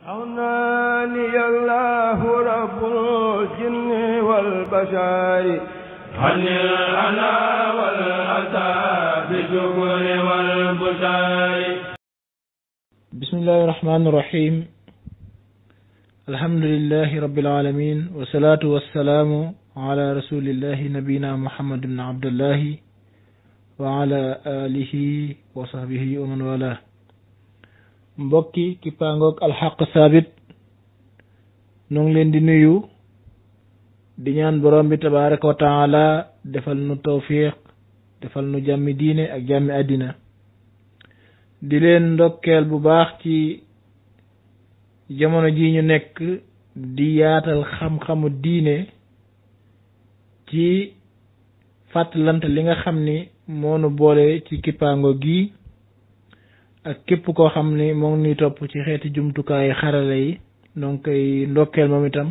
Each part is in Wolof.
أغناني الله رب الجن والبشر عن الأنا والأسى بالشكر والبشر. بسم الله الرحمن الرحيم. الحمد لله رب العالمين والصلاة والسلام على رسول الله نبينا محمد بن عبد الله وعلى آله وصحبه ومن والاه. mbokki kippaangoog alxaq saabit nu ngi leen di nuyu di ñaan borom bi tabaraka wa taala defal nu tawfiq defal nu jàmmi diine ak jàmmi àddina di leen ndokkeel bu baax ci jamono ji ñu nekk di yaatal xam-xamu diine ci fàttalante li nga xam ni moo nu boole ci kippaango gi ak képp koo xam ni moo ngi nuy topp ci xeeti jumtukaay xarala yi ñoo ngi koy ndokkeel moom itam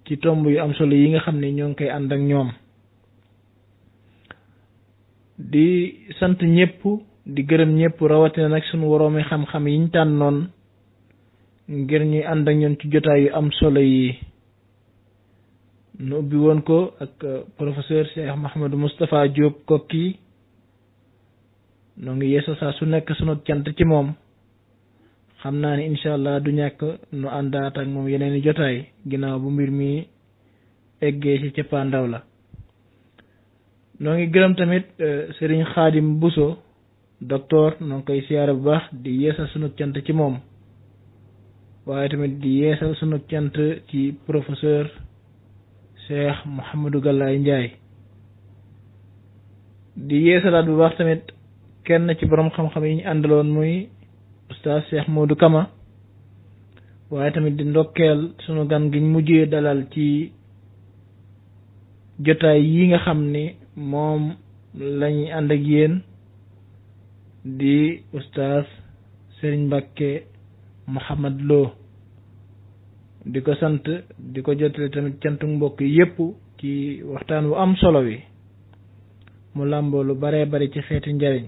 ci tomb yu am solo yi nga xam ni ñoo ngi koy ànd ak ñoom di sant ñëpp di gërëm ñëpp rawatina nag sunu woroomi xam-xam yiñ tànnoon ngir ñuy ànd ak ñoom ci jotaay yu am solo yi nu ubbi woon ko ak professeur Cheikh Mouhamadou Moustapha Diop Kokki noo ngi yeesa saa su nekk sunu cant ci moom xam naa ni incha allah du ñàkk nu àndaat ak moom yeneen i jotaay ginnaaw bu mbir mi eggee ci cëppaandaw la. noo ngi gërëm tamit Serigne Khadim Bousso docteur noo ngi koy siyaare bu baax di yeesal sunu cant ci moom waaye tamit di yeesal sunu cant ci professeur Cheikh Mouhamadou Galaye Ndiaye di yeesalaat bu baax tamit kenn ci borom xam-xam yi ñu àndaloon muy oustaz Cheikh Modou Kama waaye tamit di ndokkeel sunu gan giñ mujjee dalal ci jotaay yi nga xam ni moom lañuy ànd ak yéen di oustaz Serigne Mbacké Mouhamad Lo di ko sant di ko jotale tamit cantu mbokk yépp ci waxtaan wu am solo wi mu làmboo lu baree bari ci xeeti njariñ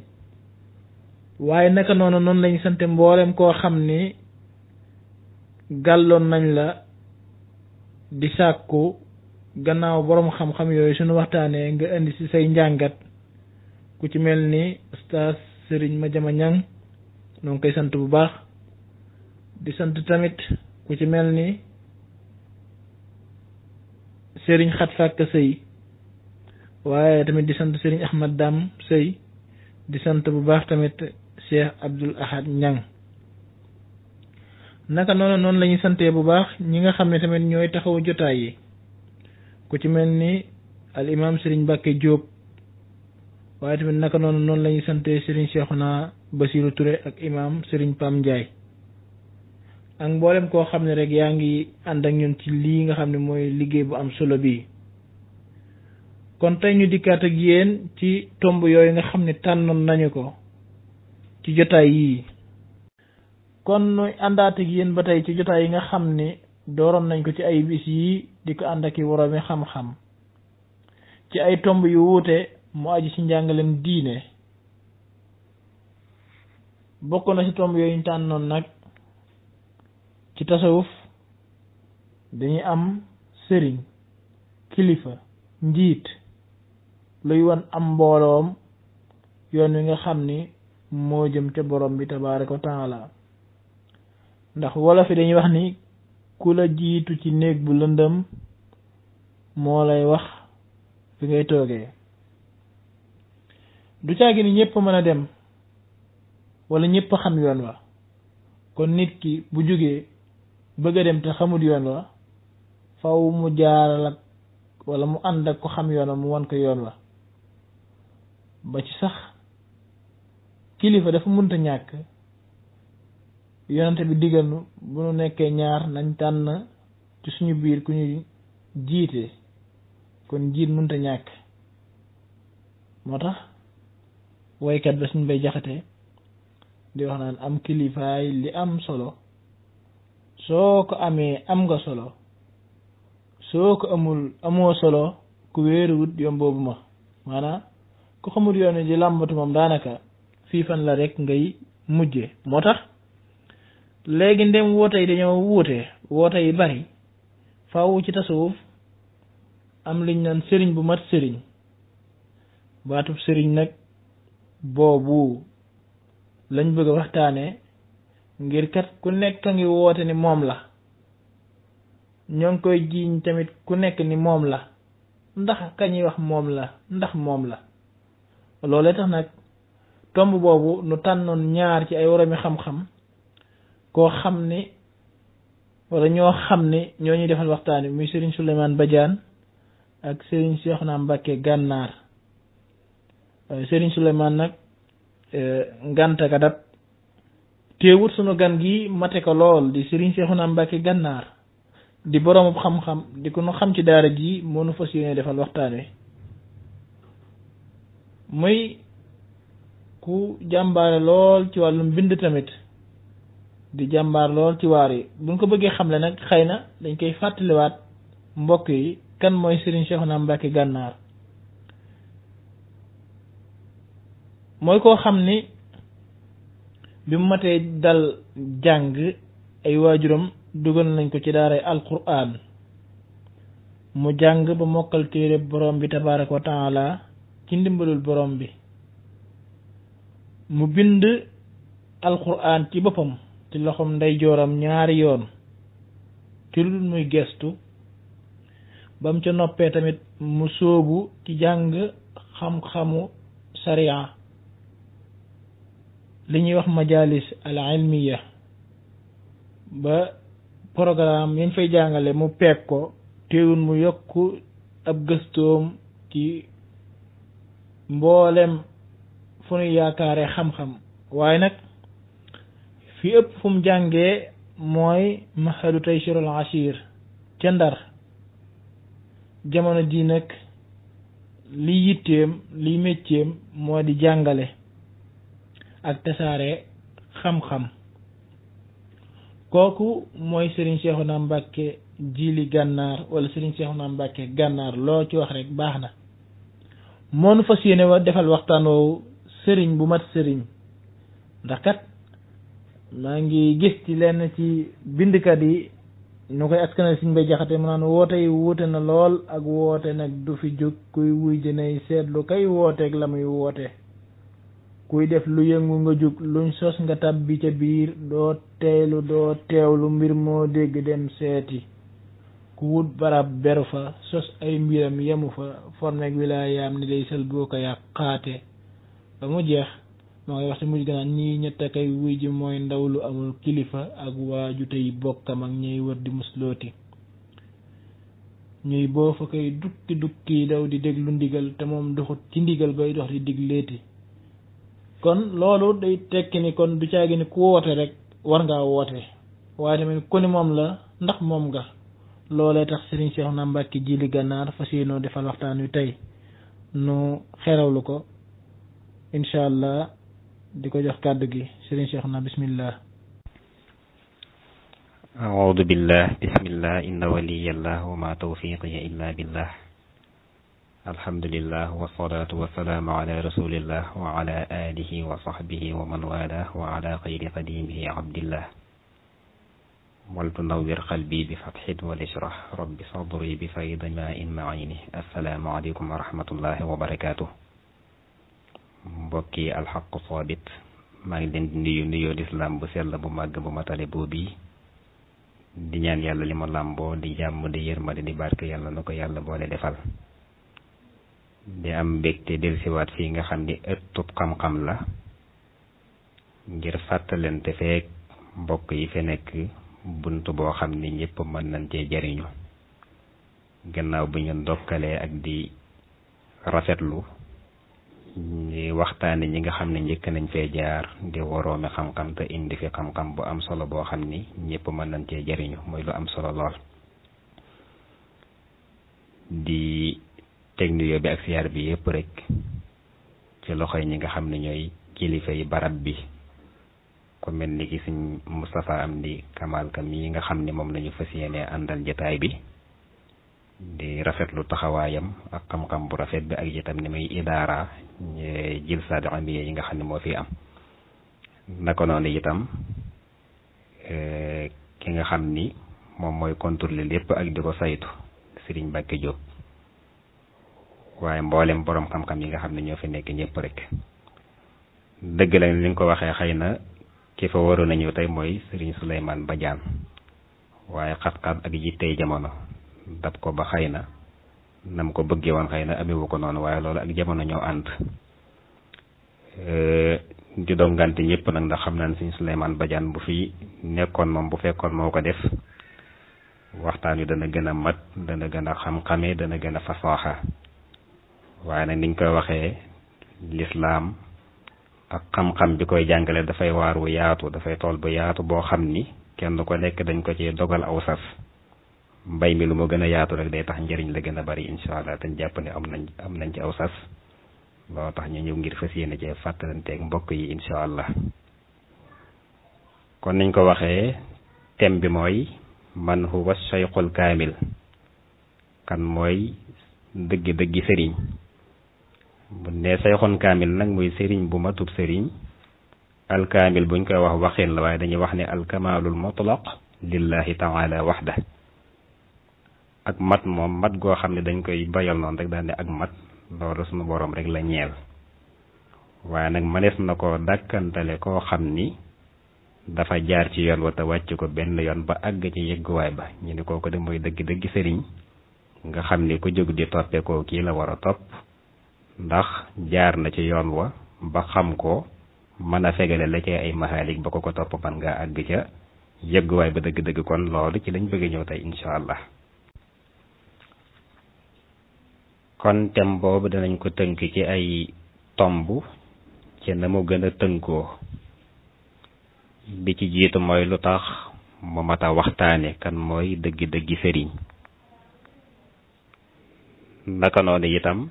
waaye naka noonu lañu sante mboolem koo xam ni gàlloon nañ la di sàkku gannaaw borom xam-xam yooyu suñu waxtaanee nga indi ci say njàngat ku ci mel ni ustaas Serigne Madiama Niang ñoo ngi koy sant bu baax di sant tamit ku ci mel ni Serigne Xat Fakk Sëy waaye tamit di sant Serigne Ahmad Dam Sëy di sant bu baax tamit Cheikh Abdoul Ahad Niang naka noonu la ñuy santee bu baax ñi nga xam ne tamit ñooy taxawu jotaay yi ku ci mel ni al imam Serigne Mbacké Diop waaye tamit naka noonu la ñuy santee Serigne Cheikhouna Bassirou Touré ak imam Serigne Pam Ndiaye ak mboolem koo xam ne rek yaa ngi ànd ak ñun ci lii nga xam ne mooy liggéey bu am solo bii kon tey ñu dikkaat ak yéen ci tomb yooyu nga xam ne tànnoon nañu ko ci jotaay yii kon nuy àndaat ak yéen ba tey ci jotaay yi nga xam ne dooroon nañ ko ci ay bis yii di ko ànd ak i woroomi xam-xam ci ay tomb yu wuute mu aju ci njàngalem diine bokk na ci tomb yooyu ñu tànnoon nag ci tasawuf dañuy am sëriñ kilifa njiit luy wan am mbooloom yoon wi nga xam ni moo jëm ca borom bi tabaaraka wa taala ndax wolof yi dañuy wax ni ku la jiitu ci néeg bu lëndëm moo lay wax fi ngay toogee du caagi ni ñëpp mën a dem wala ñëpp xam yoon wa kon nit ki bu jógee bëgg a dem te xamul yoon wa faw mu jaaral ak wala mu ànd ak ko xam yoon wa mu wan ko yoon wa ba ci sax kilifa dafa mënta ñàkk yonente bi digal nu bu nu nekkee ñaar nañ tànn ci suñu biir ku ñu jiite kon jiit mënta ñàkk moo tax woykat ba suñ bay jaxate di wax naan am kilifaay li am solo soo ko amee am nga solo soo ko amul amoo solo ku wéeruwut yom boobu ma maanaam ku xamul yoon di làmbatu moom daanaka fii fan la rek ngay mujje moo tax léegi ndem woote yi dañoo wuute woote yi bari faaw ci tasawuf am liñ naan sëriñ bu mat sëriñ baatub sëriñ nag boobu lañ bëgg a waxtaane ngir kat ku nekk a ngi woote ni moom la ñoo ngi koy jiiñ tamit ku nekk ni moom la ndax kañuy wax moom la ndax moom la loolee tax nag tomb boobu nu tànnoon ñaar ci ay woromi xam-xam koo xam ni wala ñoo xam ni ñoo ñuy defal waxtaan wi muy Serigne Souleymane Badiane ak Serigne Cheikhouna Mbacké Gànnaar Serigne Souleymane nag nganta ka dab teewut sunu gan gi mate ko lool di Serigne Cheikhouna Mbacké Gànnaar di boroomu xam-xam di ko nu xam ci daara ji moo nu fas yéene defal waxtaan wi muy ku jàmbaare lool ci wàllum bind tamit di jàmbaar lool ci waar yi buñ ko bëggee xamle nag xëy na dañ koy fàttaliwaat mbokk yi kan mooy Serigne Cheikhouna Mbacké Gànnaar mooy koo xam ni bi mu matee dal jàng ay waajuram dugal nañ ko ci daaray alquran mu jàng ba mokkal téere borom bi tabaraka wa taala ci ndimbalul borom bi mu bind alquran ci boppam ci loxom ndeyjooram ñaari yoon ci lu dul muy gestu bam ca noppee tamit mu sóobu ci jàng xam-xamu sariya li ñuy wax majalis al ilmiya ba programme yañ fay jàngale mu peeg ko teewul mu yokk ab gëstoom ci mboolem fu nu yaakaare xam-xam waaye nag fi ëpp fu mu jàngee mooy mahadu taysirul ashir ca Ndar jamono ji nag li yitteem li mécceem moo di jàngale ak tasaare xam-xam kooku mooy Serigne Cheikhouna Mbacké Jili Gànnaar wala Serigne Cheikhouna Mbacké Gànnaar loo ci wax rek baax na moonu fas yéene wa defal waxtaan woowu sëriñ bu mat sëriñ ndax kat maa ngi gis ci lenn ci bindkat yi ñu koy askanal Sëriñ Bay Jaxate mu naan woote yi wuute na lool ak woote nag du fi jóg kuy wuy jënay seetlu kay wooteeg la muy woote kuy def lu yëngu nga jug luñ sos nga tabbi ca biir doo teelu doo teewlu mbir moo dégg dem seeti ku wut barab beru fa sos ay mbiram yemu fa formeeg wilaayaam ni day sel boo ko yàqaate ba mu jeex moo ngay wax ci mujj gannaaw ñii ñett a kay wuy ji mooy ndaw lu amul kilifa ak waaju tey bokkam ak ñuy wër di muslooti ñuy boo fa koy dukki daw di déglu ndigal te moom doxut ci ndigal bay dox di digleeti kon loolu day tekki ni kon du caagi ni ku woote rek war ngaa woote waaye tamit ku ni moom la ndax moom nga loolee tax Serigne Cheikhouna Mbacké Jili Gànnaar fas yéenoo defal waxtaan wi tey nu xerawlu ko incha allah di ko jox kàddu gi Serigne Cheikhouna bismillah a'udhu billah bismillah inna waliyallah wa ma tawfiqi illa billah alhamdulillah wassalatu wassalamu ala rasulillah wa ala alihi wa sahbihi wa man walah wa ala khayri qadimihi abdillah wal tunawwir qalbi bi fathin wal ishrah rabbi sadri bi faydi ma'in ma'ini assalamu alaykum wa rahmatullahi wa barakatuh mbokki alxaq sabit maa ngi leen di nuyu nuyoo lislaam bu sell bu màgg bu matale boobu di ñaan yàlla li ma làmboo di jàmm di yërmande di barke yàlla na ko yàlla boole defal di am mbégte dellusiwaat fii nga xam ni ëttub xam-xam la ngir fàttalante feek mbokk yi fi nekk bunt boo xam ni ñëpp mën nañ cee jariñu gannaaw bu ñu ndokkalee ak di rafetlu ñi waxtaane ñi nga xam ne njëkk nañ fee jaar di woroomi xam-xam te indi fi xam-xam bu am solo boo xam ni ñëpp mën nañ cee jariñu mooy lu am solo lool di technique bi ak siyaar bi yëpp rek ci loxoy ñi nga xam ne ñooy kilifa yi barab bi ku mel ni ki Sëriñ Moustapha Amdi Kamal Kam yi nga xam ne moom lañu fas yéene àndal jotaay bi di rafetlu taxawaayam ak xam-xam bu rafet bi ak itam ni muy idaara jilsaat amiya yi nga xam ne moo fi am naka noonu itam ki nga xam ni moom mooy contrôler lépp ak di ko saytu Serigne Mbacke Diop waaye mboolem borom xam-xam yi nga xam ne ñoo fi nekk ñëpp rek dëgg la li nga ko waxee xëy na ki fa waroon a ñëw tey mooy Serigne Souleymane Badiane waaye xat-xat ak yittey jamono dab ko ba xëy na nam ko bëggee woon xëy na amewu ko noonu waaye loolu ak jamono ñoo ànd di dongante ñëpp nag ndax xam naa ne Serigne Souleymane Badiane bu fi nekkoon moom bu fekkoon moo ko def waxtaan wi dana gën a mat dana gën a xam-xame dana gën a fasaaxa waaye nag niñ koy waxee lislaam ak xam-xam bi koy jàngale dafay waar wu yaatu dafay tool bu yaatu boo xam ni kenn ko nekk dañ ko ci dogal aw sas mbay mi lu mu gën a yaatu rek day tax njëriñ la gën a bari incha allah te jàpp ne am nañ ci aw sas loo tax ñu ñëw ngir fas yéene cee fàttalanteeg mbokk yi incha allah kon niñ ko waxee thème bi mooy man huwa shaykhul kaamil kan mooy dëggi sëriñ bu ne sayxoon kaamil nag muy sëriñ bu matub sëriñ alkaamil buñ koy wax waxin la waaye dañuy wax ne alkamaalul mutlaq lillahi taala waxda ak mat moom mat goo xam ne dañ koy bayal noonu rek daal ne ak mat loolu sunu borom rek la ñeel waaye nag mënees na ko dàkkantale koo xam ni dafa jaar ci yoon wa te wàcc ko benn yoon ba àgg ci yëgguwaay ba ñu ne kooku de mooy dëgg sëriñ nga xam ni ku jóg di toppe koo kii la war a topp ndax jaar na ci yoon wa ba xam ko mën a fegale la ci ay mahaalik ba ko topp man nga àgg ca yëgguwaay ba dëgg kon loolu ci lañ bëgg ñëw tey incha allah kon thème boobu danañ ko tënk ci ay tomb ci na mu gën a tënkoo bi ci jiitu mooy lu tax mu mat a waxtaane kan mooy dëggi sëriñ naka noonu itam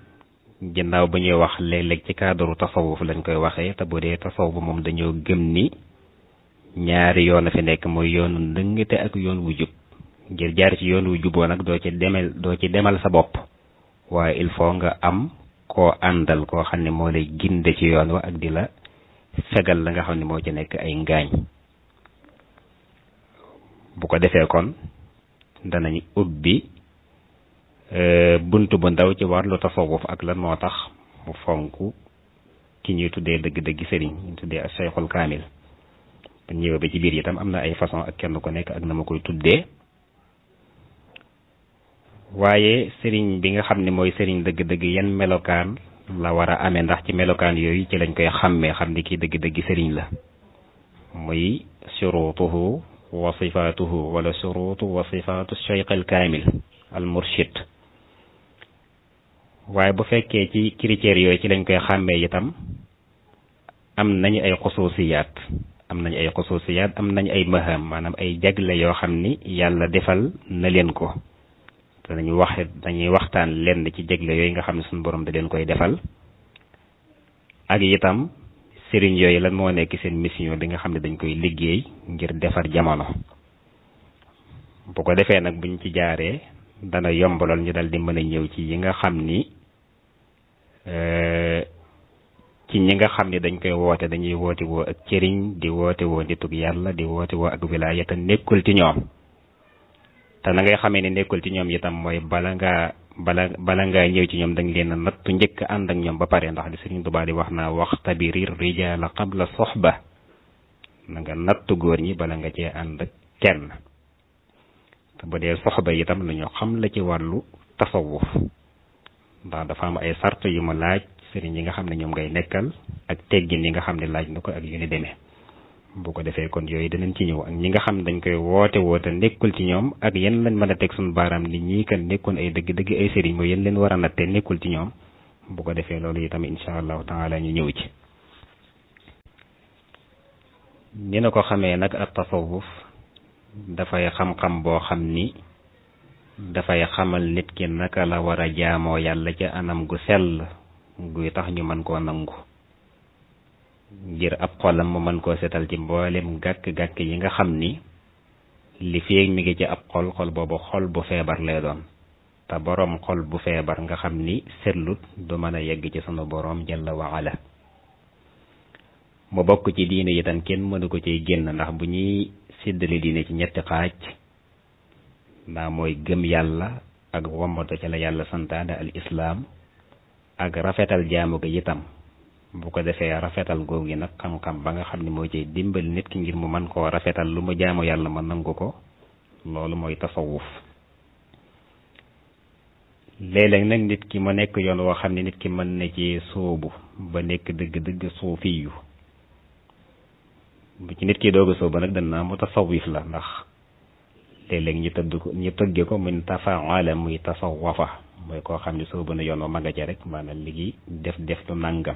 ginnaaw ba ñuy wax léeg-léeg ci cadre tasawuf lañ koy waxee te bu dee tasawuf moom dañoo gëm ni ñaari yoon a fi nekk mooy yoonu ndëngte ak yoon wu jub ngir jaar ci yoon wu juboo nag doo ci demal sa bopp waaye il faut nga am koo àndal koo xam ne moo lay ginde ci yoon wa ak di la fegal la nga xam ne moo ci nekk ay ngaañ bu ko defee kon danañ ubbi bunt bu ndaw ci wàllu tasawuf ak lan moo tax mu fonk ki ñuy tuddee dëgg sëriñ ñu tuddee ak sayxul kaamil bu ñëwee ba ci biir itam am na ay façon ak kenn ku nekk ak na ma koy tuddee waaye sëriñ bi nga xam ne mooy sëriñ dëgg yan melokaan la war a amee ndax ci melokaan yooyu ci lañ koy xàmmee xam ni kii dëgg sëriñ la muy shurutuhu wa sifatuhu wala shurutu wa sifatu shaykhul kaamil al murshid waaye bu fekkee ci critères yooyu ci lañ koy xàmmee itam am nañu ay xusuusiyaat am nañu ay maham maanaam ay jagle yoo xam ni yàlla defal na leen ko te dañuy waxtaan lenn ci jagle yooyu nga xam ne suñu borom da leen koy defal ak itam sëriñ yooyu lan moo nekk seen mission bi nga xam ne dañ koy liggéey ngir defar jamono bu ko defee nag buñ ci jaaree dana yombalal ñu dal di mën a ñëw ci yi nga xam ni ci ñi nga xam ni dañ koy woote dañuy woote woo ak cëriñ di woote woo nitug yàlla di woote woo ak wilaaya te nekkul ci ñoom te na ngay xamee ne nekkul ci ñoom itam mooy bala ngaa ñëw ci ñoom dañ leen a nattu njëkk ànd ak ñoom ba pare ndax di Sëriñ Tuubaa di wax naa waxtabirir rijaala qabla soxba na nga nattu góor ñi bala nga cee ànd ak kenn te bu dee soxba itam lu ñu xam la ci wàllu tasawuf ndax dafa am ay sart yu mu laaj sëriñ yi nga xam ne ñoom ngay nekkal ak teggin yi nga xam ne laaj na ko ak yu ni demee bu ko defee kon yooyu danañ ci ñëw ak ñi nga xam ne dañ koy woote nekkul ci ñoom ak yéen lañ mën a teg suñu baaraam nit ñi kan nekkoon ay dëgg ay sëriñ mooy yéen leen war a nattee nekkul ci ñoom bu ko defee loolu itam insha allahu taala ñu ñëw ci ni na ko xamee nag ak tasawuf dafay xam-xam boo xam ni dafay xamal nit ki naka la war a jaamoo yàlla ca anam gu sell guy tax ñu mën koo nangu ngir ab xolam mu mën koo setal ci mboolem gàkk-gàkk yi nga xam ni li feeg mi ngi ci ab xol boobu xol bu feebar lay doon te boroom xol bu feebar nga xam ni setlut du mën a yegg ci sunu boroom jalla wa ala mu bokk ci diine itam kenn mënu ko ciy génn ndax bu ñuy séddale diine ci ñetti xaaj ndaa mooy gëm yàlla ak wommatu ci la yàlla santaane al islaam ak rafetal jaamu ga itam bu ko defee rafetal googu gi nag xam-xam ba nga xam ne moo ciy dimbali nit ki ngir mu mën koo rafetal lu mu jaamu yàlla ma nangu ko loolu mooy tasawuf léeg-léeg nag nit ki ma nekk yoon woo xam ne nit ki mën na ci sóobu ba nekk dëgg-dëgg suufiyu bu ci nit ki doog a sóobu nag danaa mu tasawif la ndax léeg-léeg ñu tëgge ko min tafaala muy tasawafa mooy koo xam ne sóobu na yoon wa maga ca rek maanaam ligi def lu nangam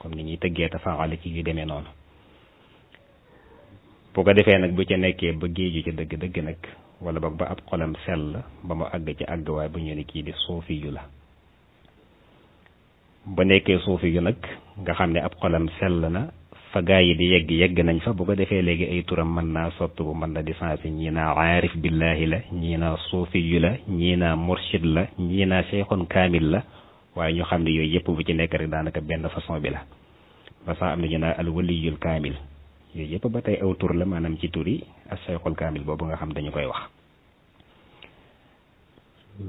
comme ni ñuy tëggee tafaala ci yu demee noonu bu ko defee nag bu ca nekkee ba géeju ci dëgg-dëgg nag wala boog ba ab xolam sell ba mu àgg ci àgg waaye bu ñu ne kii di suufi yu la ba nekkee suufi yu nag nga xam ne ab xolam sell na fa gaa yi di yegg nañ fa bu ko defee léegi ay turam mën naa sottu bu mën na di sensé ñii naa aarif billahi la ñii naa suufi yu la ñii naa murshid la ñii naa cheikhun kaamil la waaye ñu xam ne yooyu yëpp bu ci nekk rek daanaka benn façon bi la ba sax am na ñu naa al waliyul kaamil yooyu yëpp ba tey aw tur la maanaam ci tur yi ak cheikhul kaamil boobu nga xam dañu koy wax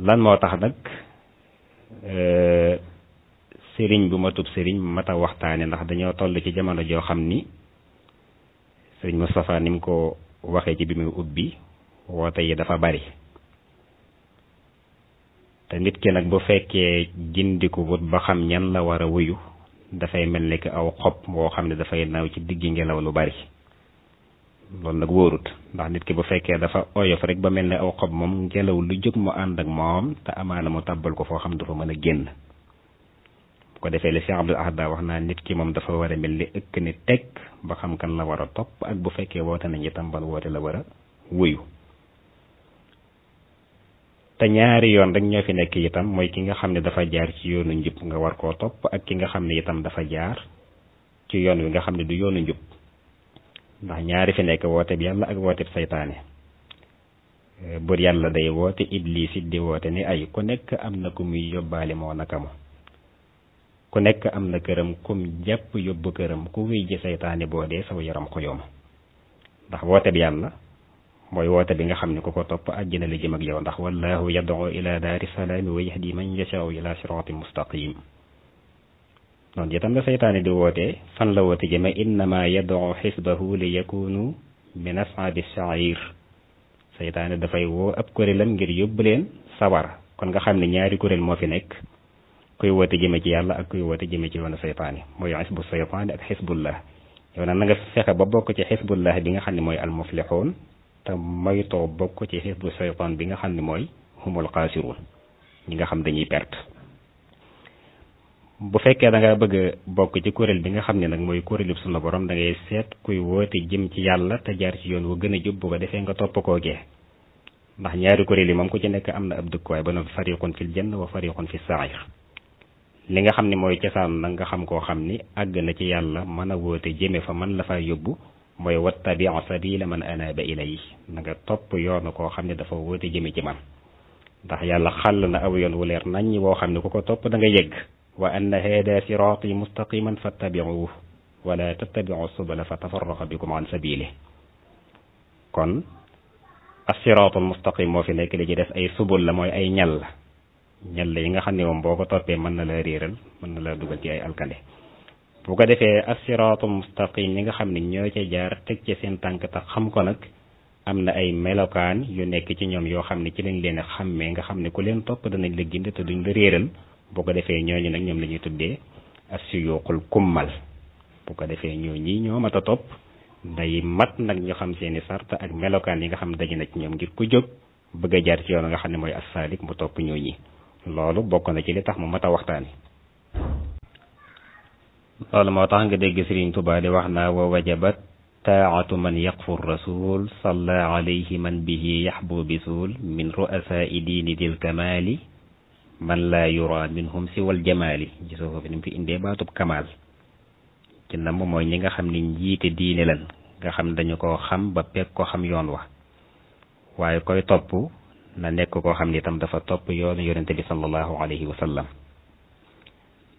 lan moo tax nag sëriñ bu matub sëriñ mata waxtaane ndax dañoo toll ci jamono joo xam ni sëriñ Moustapha ni mu ko waxee ci bi muy ubbi woote yi dafa bari te nit ki nag bu fekkee gindiku wut ba xam ñan la war a wuyu dafay mel ni que aw xob woo xam ne dafay naaw ci diggi ngelaw lu bari loolu nag wóorut ndax nit ki bu fekkee dafa oyof rek ba mel ne aw xob moom ngelaw lu jóg mu ànd ak moom te amaana mu tàbbal ko foo xam dafa mën a génn bu ko defee li Cheikh Abdoul Ahad wax naa nit ki moom dafa war a mel ni ëkk ni teg ba xam kan la war a topp ak bu fekkee woote nañu tambal woote la war a wuyu te ñaari yoon rek ñoo fi nekk itam mooy ki nga xam ne dafa jaar ci yoonu njub nga war koo topp ak ki nga xam ne itam dafa jaar ci yoon wi nga xam ne du yoonu njub ndax ñaari fi nekk woote bi yàlla ak woote bi saytaane bur yàlla day woote iblis it di woote ni ay ku nekk am na ku muy yóbbaale moo naka mo ku nekk am na këram kum jàpp yóbbu këram ku wuy ji saytaane boo dee saw yaram xoyoom ndax woote bi yàlla mooy woote bi nga xam ne ku ko topp àjjana la jëm ak yow ndax wallahu yad'u ila daari salaami wa yahdi man yasha'u ila siratin mustaqim noonu itam la saytaane di wootee fan la woote jëme innama yad'u xisbahu li yakunu min ashabi sha'ir saytaane dafay woo ab kuréelam ngir yóbbu leen sawara kon nga xam ne ñaari kuréel moo fi nekk kuy woote jëme ci yàlla ak kuy woote jëme ci yoonu saytaane mooy xisbu saytaane ak xisbullah yow nag na nga fexe ba bokk ci xisbullah bi nga xam ne mooy almuflixuun te moytoo bokk ci xisbu saytaan bi nga xam ne mooy humul xaasiruun ñi nga xam dañuy perte bu fekkee da nga bëgg a bokk ci kuréel bi nga xam ne nag mooy kuréelu sunu borom da ngay seet kuy woote jëm ci yàlla te jaar ci yoon wu gën a jub bu ko defee nga topp koo gee ndax ñaari kuréel yi moom ku ci nekk am na ab dëkkuwaay ba noppi fariqun fil janna wa fariqun fis sa'ir li nga xam ne mooy cosaan nag nga xam koo xam ni àgg na ci yàlla mën a woote jëme fa man la faa yóbbu mooy wattabi' sabila man anaba ilay na nga topp yoonu koo xam ne dafa woote jëme ci man ndax yàlla xàll na aw yoon wu leer naññ woo xam ne ku ko topp da nga yegg wa anna hada sirati mustaqiman fattabi'uhu wala tattabi'u subula fa tafarraqa bikum an sabili kon as-siratul mustaqim moo fi nekk li ci def ay subul la mooy ay ñal la yi nga xam ne moom boo ko toppee mën na la réeral mën na la dugal ci ay alkande bu ko defee as-siratul mustaqim ñi nga xam ne ñoo ca jaar teg ci seen tànk tax xam ko nag am na ay melokaan yu nekk ci ñoom yoo xam ne ci lañ leen a xàmmee nga xam ne ku leen topp danañ la gindi te duñ la réeral bu ko defee ñooñu nag ñoom la ñuy tuddee as-suyuqul kummal bu ko defee ñooñi ñoo mat a topp day mat nag ñu xam seeni sart ak melokaan yi nga xam ne daje na ci ñoom ngir ku jóg bëgg a jaar ci yoon nga xam ne mooy as-salik mu topp ñooñi loolu bokk na ci li tax mu mat a waxtaani loolu moo tax nga dégg Sëriñ Tuubaa di wax naa wa wajabat taa'atu man yaqfu rasul salla alayhi man bihi yaxbu bisul min ru'asaa'i diini dil kamaali man laa yura minhum siwal jamaali gisoo ko fi ni mu fi indee baatub kamaal ci nam mooy ñi nga xam ne njiite diine lan nga xam dañu ko xam ba pegg ko xam yoon wa waaye koy topp na nekk koo xam ne itam dafa topp yoonu yonente bi sallallahu alayhi wa sallam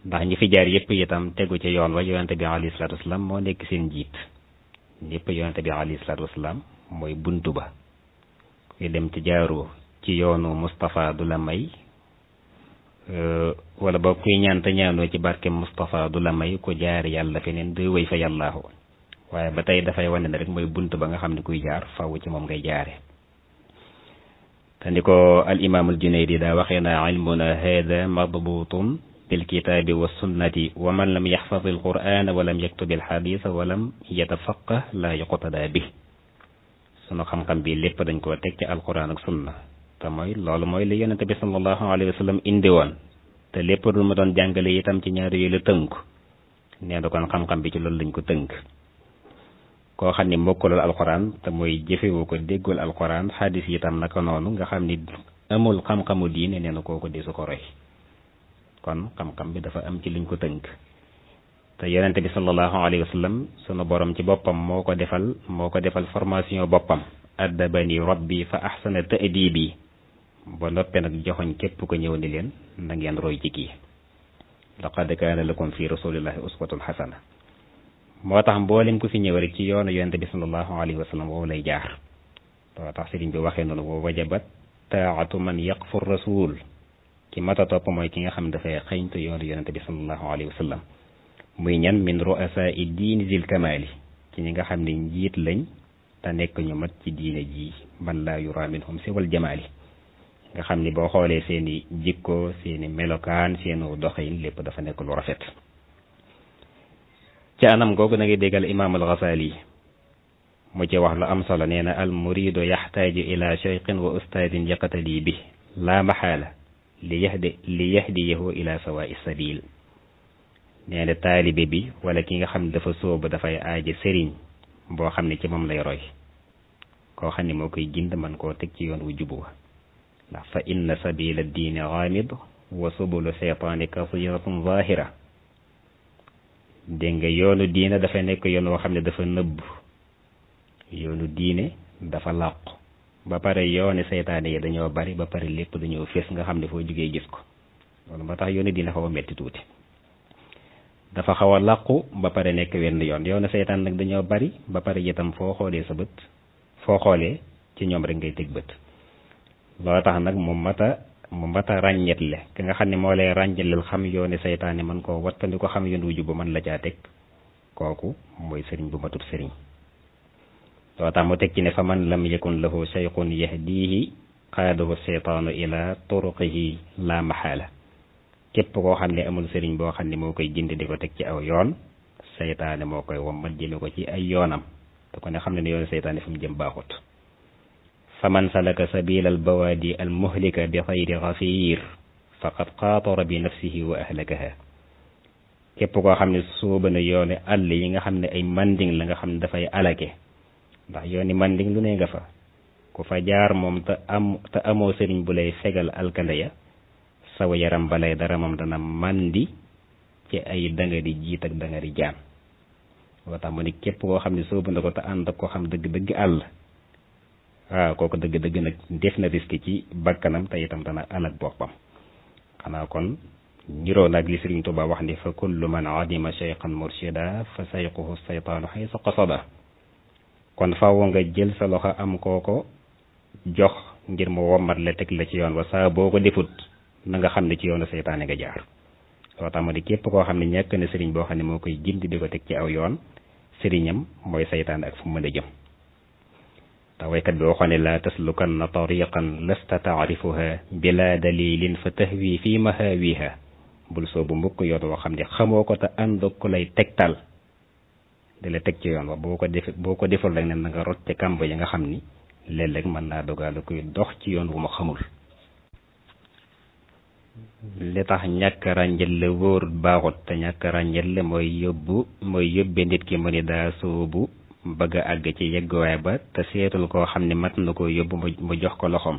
ndax ñi fi jaar yëpp itam tegu ci yoon wa yonente bi alayhi salatu wasalaam moo nekk seen njiit ñëpp yonente bi alayhi salatu wasalaam mooy buntu ba. kuy dem ci jaaroo ci yoonu Moustapha du la may wala ba kuy ñaan te ñaanoo ci barke Moustapha du la may ku jaar yàlla feneen du wéy fa yàllaahu. waaye ba tey dafay wane ne rek mooy buntu ba nga xam ne kuy jaar faaw ci moom ngay jaare. te ni ko al imam al Junaydi daa waxee na ilmuna hada madbutun bil kitaabi wa sunnati wa man lam yaxfaz al qur'ana wa lam yaktub al xadisa wa lam yatafaqah la yuqtada bi. sunu xam-xam bi lépp dañ koo teg ci alquran ak sunna te mooy loolu mooy li yonente bi sallallahu alayhi wa sallam indi woon te lépp lu ma doon jàngale itam ci ñaari yooyu la tënk nee na kon xam-xam bi ci loolu lañ ko tënk. koo xam ni mokkalul alquran te mooy jëfewu ko déggul alquran xadis itam naka noonu nga xam ni amul xam-xamu diine nee na kooku di su ko roy. kon xam-xam bi dafa am ci luñ ko tënk te yonente bi sallallahu alayhi wa sallam sunu borom ci boppam moo ko defal formation boppam. addabani rabbi fa ahsana ta'dibi ba noppee nag joxoñ képp ko ñëw ni leen na ngeen roy ci kii. laqad kaana lakum fi rasulillahi uswatun hasana. moo tax mboolem ku fi ñëw rek ci yoonu yonente bi sallallahu alayhi wa sallam woowu lay jaar. loo tax sëriñ bi waxee noonu wa wajabat taa'atu man yaqfu rasul ki mata topp mooy ki nga xam ne dafay xëñtu yoonu yonente bi sallallahu alayhi wa sallam. muy ñan min ru'asa i diini zil kamali ci ñi nga xam ne njiit lañ te nekk ñu mat ci diine ji man laa yura minhum siwal jamaali nga xam ni boo xoolee seeni jikko seeni melokaan seenu doxin lépp dafa nekk lu rafet. ci anam googu na ngi déggal imaam al-Ghazali mu ci wax lu am solo nee na al muridu yaxtaaju ila cheikhin wa ustaadin yaqtadi bi la maxaala li yahdiyahu ila sawaa'i sabil. nee na taalibe bi wala ki nga xam ne dafa sóobu dafay aaje sëriñ boo xam ne ci moom lay roy koo xam ne moo koy gind man koo teg ci yoon wu jubu wa ndax fa inna sabila diine ghamid wa subulu seytaani kasiratun zahira. dégg nga yoonu diine dafa nekk yoon woo xam ne dafa nëbb yoonu diine dafa làqu ba pare yooni seytaane yi dañoo bari ba pare lépp dañoo fés nga xam ne foo jugee gis ko loolu moo tax yoonu diine xaw a metti tuuti. dafa xaw a làqu ba pare nekk wenn yoonu seytaan nag dañoo bari ba pare itam foo xoolee sa bët foo xoolee ci ñoom rek ngay teg bët. loo tax nag mu mata ràññetle ki nga xam ne moo lay ràññetleel xam yooni seytaane man koo wattandi ko xam yoon wu jub mën la caa teg kooku mooy sëriñ bu matut sëriñ. loo tax mu teg ci ne fa man lam yakun lahu shaykhun yahdihi qaadahu seytaanu ila turuqihi la maxaala. képp koo xam ne amul sëriñ boo xam ne moo koy gindi di ko teg ci aw yoon seytaane moo koy wommat jëme ko ci ay yoonam te ko ne xam ne ne yoonu seytaane fi mu jëm baaxut. fa man salaka sabila al bawaadi al muhlika bi xayri xafiir faqad qaatara bi nafsihi wa ahlakaha. képp koo xam ne sóoba na yooni àll yi nga xam ne ay manding la nga xam ne dafay alake ndax yooni manding lu ne nga fa ku fa jaar moom te amoo sëriñ bu lay fegal alkande ya saw yaram balay dara moom dana mandi ci ay dangari jiit ak dangari jaan. loo tax mu ne képp koo xam ne soobu na ko te ànd ak koo xam dëgg-dëgg àll waaw kooku dëgg-dëgg nag def na risque ci bakkanam te itam dana alak boppam. xanaa kon niroo nag li Sëriñ Tuubaa wax ni fa kullu man adima cheikhan murshida fa sayquhu saytaanu xaysa qasada. kon faaw nga jël sa loxo am kooko jox ngir mu wommat la teg la ci yoon wa saa boo ko defut na nga xam ne ci yoonu seytaane nga jaar. loo tax ma di képp koo xam ne ñàkk na sëriñ boo xam ne moo koy gindi di ko teg ci aw yoon sëriñam mooy seytaane ak fu mu mën a jëm. te waykat bi waxoon ne laa taslukanna tariqan lasta taarifuha bila dalilin fa tahwi fi mahawiha. bul soobu mbukk yoon woo xam ne xamoo ko te ànd ko lay tegtal di la teg ci yoon wa boo ko deful rek ne na nga rot ci kàmb yi nga xam ni léeg-léeg mën naa dogaale koy dox ci yoon wu ma xamul. li tax ñàkk ràññeel la wóorut baaxut te ñàkk ràññeel la mooy yóbbe nit ki mu ni daa soobu bëgg a àgg ci yegguwaay ba te seetul koo xam ne mat na ko yóbbu mu jox ko loxoom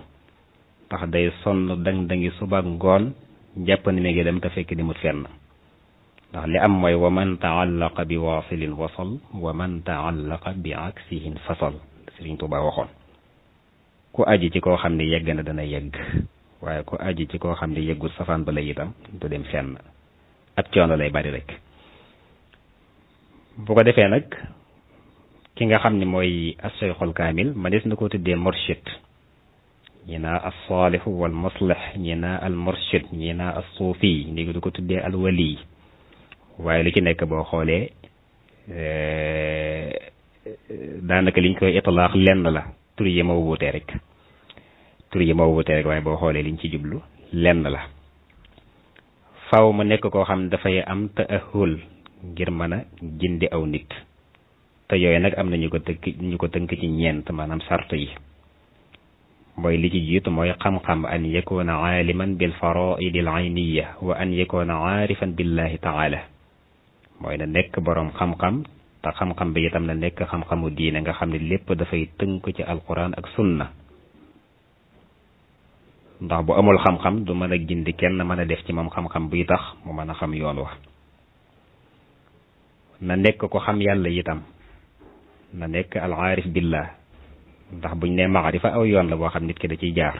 tax day sonn dangi suba ngoon jàpp ni mi ngi dem te fekk di mut fenn. ndax li am mooy wa man taallaqa bi waasilin wasal wa man taallaqa bi aksihin fasal Sëriñ Tuubaa waxoon. ku aji ci koo xam ne yegg na dana yegg waaye ku aji ci koo xam ne yeggul safaan ba lay itam du dem fenn ab coono lay bari rek. bu ko defee nag ki nga xam ne mooy as-Cheikhul Kaamil ma des na ko tuddee murshid ñi naa as-Saalih wal muslih ñi naa al murshid ñi naa as-Suufi léegi du ko tuddee al wali waaye lu ci nekk boo xoolee daanaka liñ koy itlaax lenn la tur yi moo wuute rek waaye boo xoolee liñ ci jublu lenn la faw mu nekk koo xam ne dafay am ta'ahul ngir mën a gindi aw nit te yooyu nag am na ñu ko tënk ci ñeent maanaam sart yi mooy li ci jiitu mooy xam-xam an yakuna aaliman bil faraa'id al ayniya wa an yakuna aarifan billahi taala mooy na nekk boroom xam-xam te xam-xam bi itam na nekk xam-xamu diine nga xam ne lépp dafay tënk ci alquran ak sunna ndax bu amul xam-xam du mën a gindi kenn mën a def ci moom xam-xam buy tax mu mën a xam yoon wa na nekk ko xam yàlla itam na nekk al aarif billah ndax buñ ne maarifa aw yoon la boo xam nit ki da ciy jaar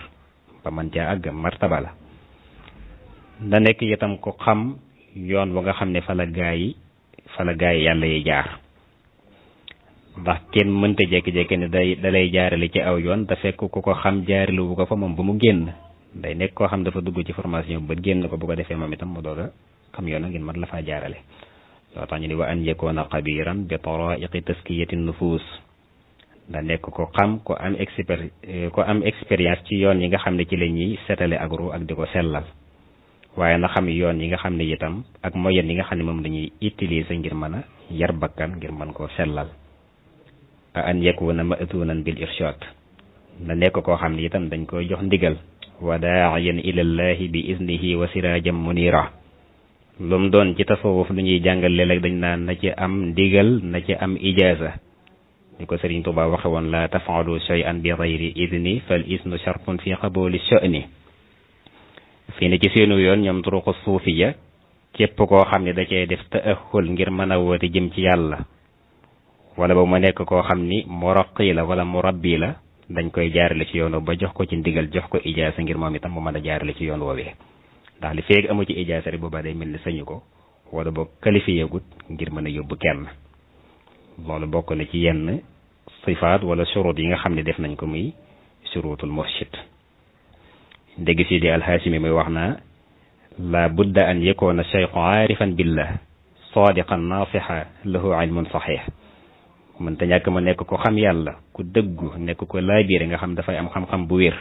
ba man caa àgg martaba la na nekk itam ko xam yoon wa nga xam ne fa la gaa yi yàlla yi jaar ndax kenn mënta jékki-jékki ne da lay jaarale ci aw yoon te fekk ku ko xam jaarale wu ko fa moom ba mu génn day nekk koo xam dafa dugg ci formation ba génn ko bu ko defee moom itam mu doog a xam yoon ngeen mën la faa jaarale loo tax ñu ni wa an yakuna xabiran bi taraiqi taskiyati nufus da nekk ko xam ko am expérience ci yoon yi nga xam ne ci la ñuy setale ak ru ak di ko sellal waaye na xam yoon yi nga xam ne itam ak moyen yi nga xam ne moom dañuy utiliser ngir mën a yar bakkan ngir mën koo sellal an yakuna ma'tunan bil irshad na nekk koo xam ne itam dañ koy jox ndigal wa daa'iyan ila llahi bi iznihi wa sirajan munira lu mu doon ci tasawuf lu ñuy jàngal léeg-léeg dañ naan na ci am ndigal na ci am ijaza ni ko Sëriñ Tuubaa waxe woon la taf'alu shay'an bi ghayri idni fal isnu shartun fi qabuli sha'ni fii ne ci seenu yoon ñoom turuqu suufiya képp koo xam ne da cee def ta'ahul ngir mën a woote jëm ci yàlla wala ba mu nekk koo xam ni muraqi la wala murabbi la dañ koy jaarale ci yoon ba jox ko ci ndigal jox ko ijaasa ngir moom itam mu mën a jaarale ci yoon woowee ndax li feeg amu ci ijaasa rek boobaa day mel ni sañu ko wala boog qualifié gut ngir mën a yóbbu kenn loolu bokk na ci yenn sifaat wala shurut yi nga xam ne def nañ ko muy shurutul murshid dégg si di alhaasimi muy wax naa la budda an yakuna shaykhu aarifan billah sadiqan nasiha lahu ilmun sahih mën ta ñàkk ma nekk ko xam yàlla ku dëggu nekk ko laabiire nga xam dafay am xam-xam bu wér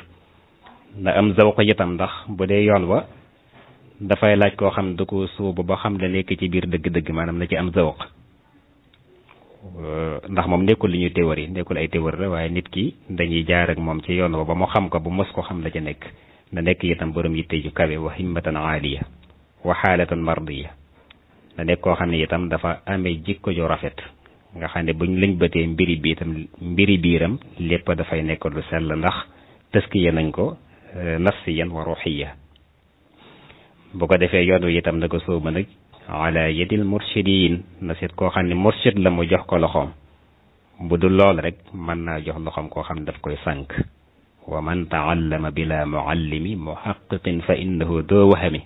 na am zawq itam ndax bu dee yoon wa dafay laaj koo xam da ko sóobu ba xam la nekk ci biir dëgg-dëgg maanaam na ci am zawq ndax moom nekkul li ñuy théorie nekkul ay théorie la waaye nit ki dañuy jaar ak moom ci yoon wa ba mu xam ko bu mos ko xam la ca nekk na nekk itam borom yitte ju kawe wa himmatan aaliya wa xaalatan mardiya na nekk koo xam ne itam dafa amee jikko ju rafet nga xam ne buñ lañ bëtee mbiri biiram lépp dafay nekk lu sell ndax taskiya nañ ko nafsiyan wa ruhiya bu ko defee yoon wi itam na ko sóoba nag ala yadil murshidin na seet koo xam ne murshid la mu jox ko loxoom bu dul lool rek mën naa jox loxoom koo xam ne daf koy sànk wa man taallama bila muallimi muhaqqiqin fa innahu doo wahami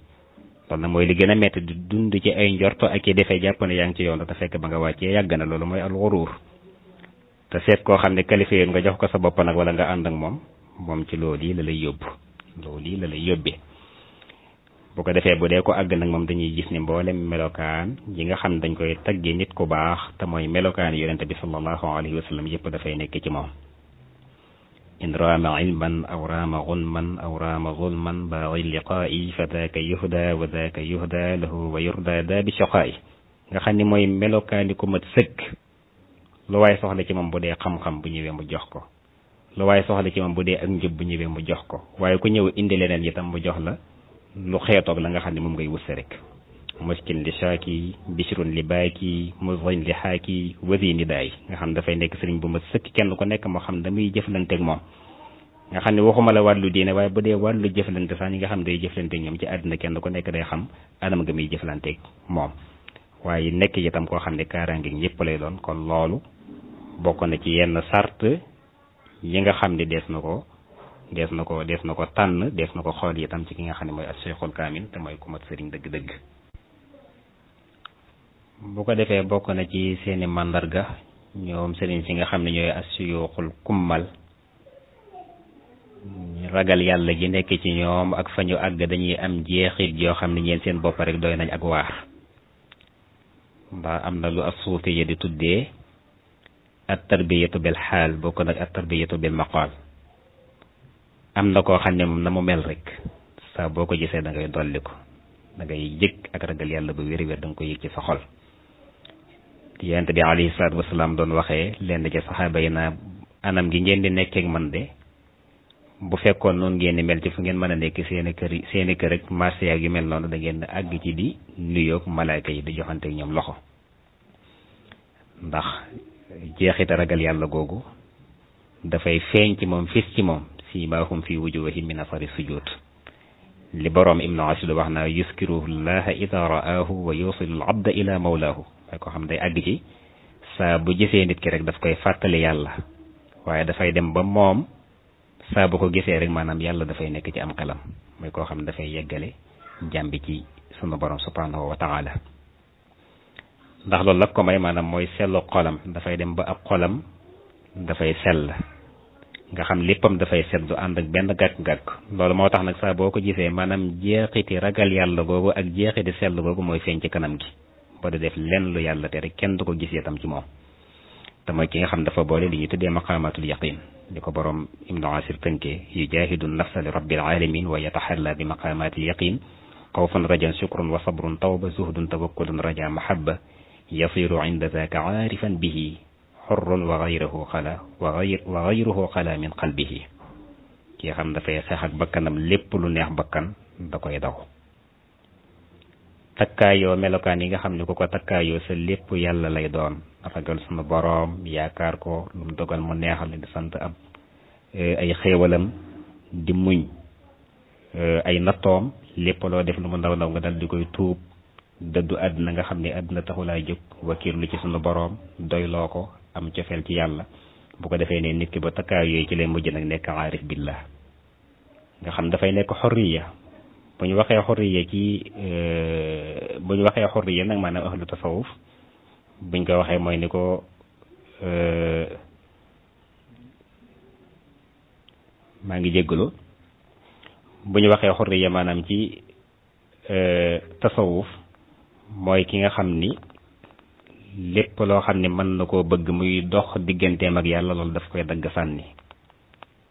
loolu nag mooy li gën a métti di dund ci ay njorto ak i defee jàpp ne yaa ngi ci yoon te fekk ba nga wàccee yàgg na loolu mooy al ghuruur te seet koo xam ne qualifié nga jox ko sa bopp nag wala nga ànd ak moom ci loolu yi la lay yóbbe bu ko defee bu dee ko àgg nag moom dañuy gis ni mboolem melokaan yi nga xam dañ koy tagge nit ku baax te mooy melokaan yonente bi sallallahu alayhi wa sallam yëpp dafay nekk ci moom in raama ilman aw raama gunman aw raama zulman baagi liqaa'i fa daaka yuhda wa daaka yuhda lahu wa yurda daa bi shaqaa'i nga xam ni mooy melokaani ku mat sëkk lu waay soxla ci moom bu dee xam-xam bu ñëwee mu jox ko lu waay soxla ci moom bu dee ak njub bu ñëwee mu jox ko waaye ku ñëw indi leneen itam mu jox la lu xeetoog la nga xam ne moom ngay wusse rek muskin li shaaki bishrun li baaki muzin li xaaki wasi ni daay nga xam dafay nekk sëriñ bu ma sëkk kenn ku nekk moo xam damuy jëflanteeg moom nga xam ne waxuma la wàllu diine waaye bu dee wàllu jëflante sax ñi nga xam day jëflanteeg ñoom ci àddina kenn ku nekk day xam anam nga muy jëflanteeg moom waaye nekk itam koo xam ne kaaraange ñëpp lay doon kon loolu bokk na ci yenn sart yi nga xam ne dees na ko tànn dees na ko xool itam ci ki nga xam ne mooy as-Cheikhul Kaamil te mooy ku mat sëriñ dëgg-dëgg bu ko defee bokk na ci seeni màndarga ñoom sëriñ si nga xam ne ñooy asuyuxul kummal ragal yàlla gi nekk ci ñoom ak fa ñu àgg dañuy am jeexit yoo xam ne ñeen seen bopp rek doy nañ ak waar ndax am na lu as-suufi yi di tuddee at tarbiyatu bil xaal bokk nag at tarbiyatu bil maqaal am na koo xam ne moom na mu mel rek saa boo ko gisee da ngay dolli ko da ngay yëg ak ragal yàlla bu wér-wér da nga ko yëg ci sa xol yonent bi alayhi salaatu wasalaam doon waxee lenn ci saxaaba yi naa anam gi ngeen di nekkeek man de bu fekkoon noonu ngeen di mel ci fu ngeen mën a nekk seeni kër ak marché ak yu mel noonu da ngeen àgg ci di nuyoog malaayka yi di joxanteeg ñoom loxo ndax jeexita ragal yàlla googu dafay feeñ ci moom fis ci moom siimaahum fi wujuuhihim min asari sujuud li boroom Ibnu Ashir wax naa yuskiruhu llaha ida ra'aahu wa yusilu al abda ila mawlaahu waaye ko xam day àgg ci saa bu gisee nit ki rek daf koy fàttali yàlla waaye dafay dem ba moom saa bu ko gisee rek maanaam yàlla dafay nekk ci am xelam mooy koo xam ne dafay yeggale jàmbi ci sunu borom subhanahu wa taala ndax loolu la ko may maanaam mooy sellu xolam dafay dem ba ab xolam dafay sell nga xam léppam dafay set du ànd ak benn gàkk-gàkk loolu moo tax nag saa boo ko gisee maanaam jeexiti ragal yàlla googu ak jeexiti sell googu mooy feeñ ci kanam gi boo di def lenn lu yàlla te rek kenn du ko gis itam ci moom te mooy ki nga xam dafa boole li ñuy tuddee maqaamatul yaqin di ko borom Ibnu Ashir tënkee yujahidu nafsa li rabbil alamin wa yataxalla bi maqaamatil yaqin xawfun rajan shukrun wa sabrun tawba zuhdun tawakkulun raja mahabba yasiru inda zaka aarifan bihi xurrun wa gayruhu xala min qalbihi ki xam dafay xeex ak bakkanam lépp lu neex bakkan da koy daw takkaayoo melokaan yi nga xam ne ku ko takkaayoo sa lépp yàlla lay doon ragal sunu boroom yaakaar ko lu mu dogal mu neexal di sant ab ay xéewalam di muñ ay nattoom lépp loo def lu mu ndaw ndaw nga dal di koy tuub dëddu àdduna nga xam ne àdduna taxulaay jóg wakiirlu ci sunu boroom doyloo ko am cofeel ci yàlla bu ko defee ne nit ki ba takkaay yooyu ci lay mujj nag nekk aarif billah nga xam dafay nekk xorriya bu ñu waxee xorriya nag maanaam ahlu tasawuf buñ ko waxee mooy ni ko maa ngi jéggalu bu ñu waxee xorriya maanaam ci tasawuf mooy ki nga xam ni lépp loo xam ne mën na koo bëgg muy dox digganteem ak yàlla loolu daf koy dagg sànni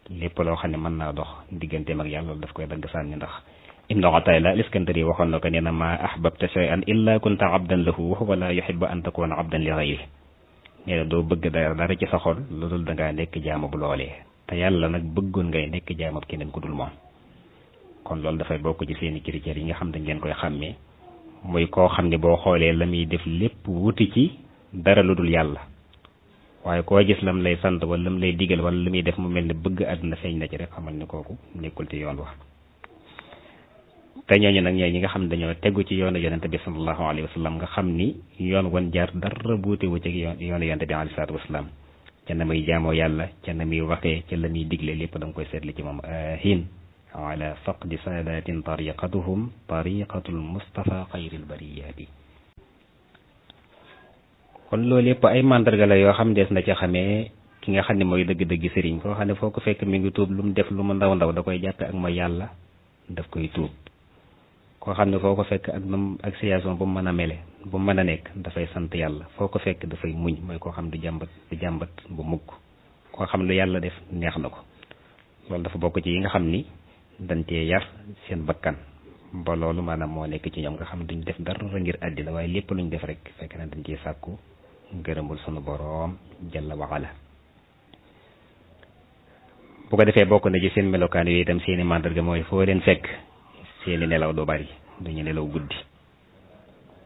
lépp loo xam ne mën naa dox digganteem ak yàlla loolu daf koy dagg sànni ndax Ibnu Atayla al-Iskandari waxoon na ko nee na maa ahbabta shay'an illa kunta abdan lahu wa huwa la yuhibbu an takuna abdan li ghayrihi nee na doo bëgg dara ci sa xol loolu da ngaa nekk jaamu bu loolee te yàlla nag bëggoon ngay nekk jaamu keneen ku dul moom kon loolu dafay bokk ci seeni critères yi nga xam dañ leen koy xàmmee muy koo xam ne boo xoolee la muy def lépp wuti ci dara lu dul yàlla waaye koo gis lam lay sant wala lam lay digal wala la muy def mu mel ne bëgg àdduna feeñ na ci rek xamal ne kooku nekkul ci yoon wax te ñooñu nag ñooy ñi nga xam ne dañoo tegu ci yoonu yonente bi sallallahu alayhi wa sallam nga xam ni yoon wan jaar dara buute wu ci yoonu yonente bi alayhi salaatu wasalaam ca na muy jaamoo yàlla ca na muy waxee ca la muy digle lépp da nga koy seetli ci moom hin ala faqdi saadatin tariqatuhum tariqatul mustafa xayril bariyaati kon loolu lépp ay mandarga la yoo xam des na ca xamee ki nga xam ne mooy dëgg-dëgg sëriñ koo xam ne foo ko fekk mi ngi tuub lu mu def lu mu ndaw ndaw da koy jàppe ak mooy yàlla daf koy tuub koo xam ne foo ko fekk ak num ak situation bu mu mën a mele bu mu mën a nekk dafay sant yàlla foo ko fekk dafay muñ mooy koo xam du jàmbat bu mukk koo xam lu yàlla def neex na ko loolu dafa bokk ci yi nga xam ni dañ cee yar seen bakkan ba loolu maanaam moo nekk ci ñoom nga xam duñ def dara ngir àddina waaye lépp luñ def rek fekk na dañ ciy sàkku ngërëmul sunu boroom jalla wa ala bu ko defee bokk na ci seen melokaan yooyu itam seeni màndarga mooy foo leen fekk seeni nelaw du bari duñu nelaw guddi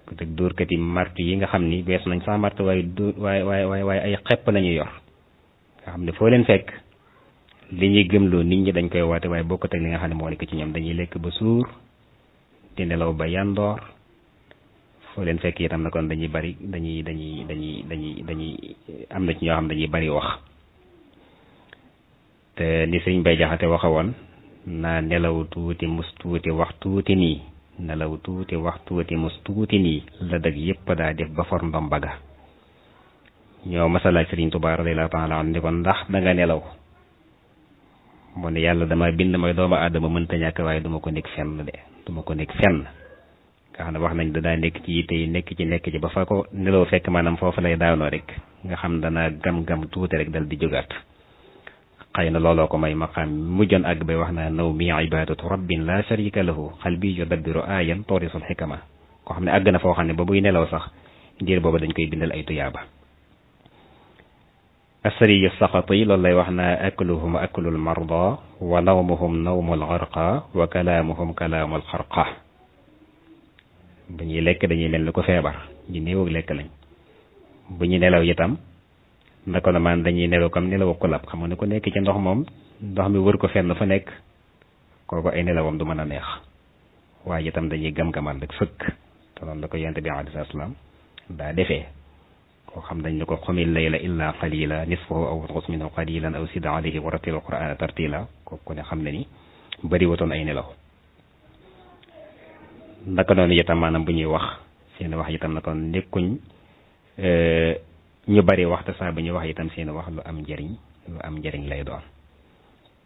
ku teg dóorkat yi martu yi nga xam ni bees nañ sax martu waaye ay xepp lañuy yor nga xam ne foo leen fekk li ñuy gëmloo nit ñi dañ koy woote waaye bokkut ak li nga xam ne moo nekk ci ñoom dañuy lekk ba suur di nelaw ba yandoor foo leen fekk itam na kon dañuy bari dañuy am na ci ñoo xam dañuy bari wax te ni sëñ Bay Jaxate waxe woon naa nelaw tuuti mus tuuti wax tuuti nii nelaw tuuti wax tuuti mus tuuti nii la dëgg yépp daa def ba for ndom baga ñoo masalaaj Sëriñ Tuubaa radiyallaahu taala anhu ni ko ndax da nga nelaw mu ne yàlla dama bind mooy doomu aadama mënta ñàkk waaye duma ko nekk fenn de duma ko nekk fenn nga xam ne wax nañ da daa nekk ci yitte yi nekk ci ba fa ko nelaw fekk maanaam foofu lay daanoo rek nga xam dana gam-gam tuuti rek dal di jógaat xëy na looloo ko may maqaam mujjoon àgg bay wax naa naw mi ibadatu rabbin la sharika lahu xalbi yudabbiru aayan torisul xikama koo xam ne àgg na foo xam ne ba buy nelaw sax diir boobu dañ koy bindal ay tuyaaba asariyu saqati loolu lay wax naa akluhum aklul marda wa nawmuhum nawmul gharqa wa kalaamuhum kalaamul xarqa bu ñuy lekk dañuy mel ni ko feebar ñu néew ak lekk lañ bu ñu nelaw itam naka la man dañuy nelaw comme nelaw ko lab xam nga ne ko nekk ci ndox moom ndox mi wër ko fenn fa nekk kooku ay nelawam du mën a neex waaye itam dañuy gam-gamal rek fëkk te noonu la ko yonent bi alayhi salaam daa defee koo xam dañ ne ko xumil layla illa qalila nisfahu aw unqus minhu qalilan aw zid alayhi wa rattil qur'ana tartila kooku ko ne xam ne ni bëri wutoon ay nelaw naka noonu itam maanaam bu ñuy wax seen wax itam naka nekkuñ ñu bari waxta saa bu ñuy wax itam seen wax lu am njëriñ lay doon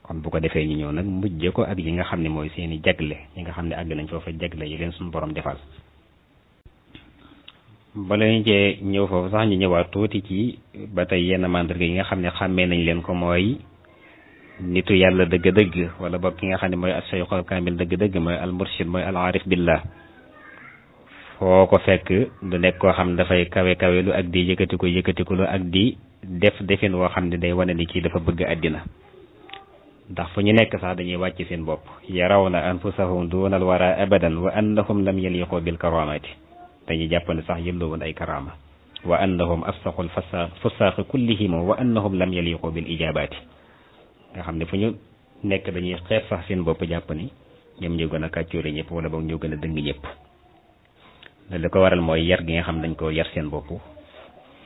kon bu ko defee ñu ñëw nag mujje ko ak yi nga xam ne mooy seeni jagle yi nga xam ne àgg nañ foofa jagle yi leen suñu borom defal bala ñu cee ñëw foofu sax ñu ñëwaat tuuti ci ba tey yenn mandarga yi nga xam ne xàmmee nañ leen ko mooy nitu yàlla dëgg-dëgg wala boog ki nga xam ne mooy as-sayxul kaamil dëgg-dëgg mooy al murshid mooy al aarif billah foo ko fekk du nekk koo xam ne dafay kawe lu ak di yëkkatiku lu ak di def defin woo xam ne day wane ni kii dafa bëgg àddina ndax fu ñu nekk sax dañuy wàcc seen bopp yarawna anfusahum duunal wara abadan wa annahum lam yaliqu bil karamati dañuy jàpp ne sax yëlloo woon ay karama wa annahum afsaqul fusaaqi kullihim wa annahum lam yaliqu bil ijabaati nga xam ne fu ñu nekk dañuy xeeb sax seen bopp jàpp ni ñoom ñoo gën a kàccoore ñëpp wala boog ñoo gën a dëng ñëpp li ko waral mooy yar gi nga xam dañ ko yar seen bopp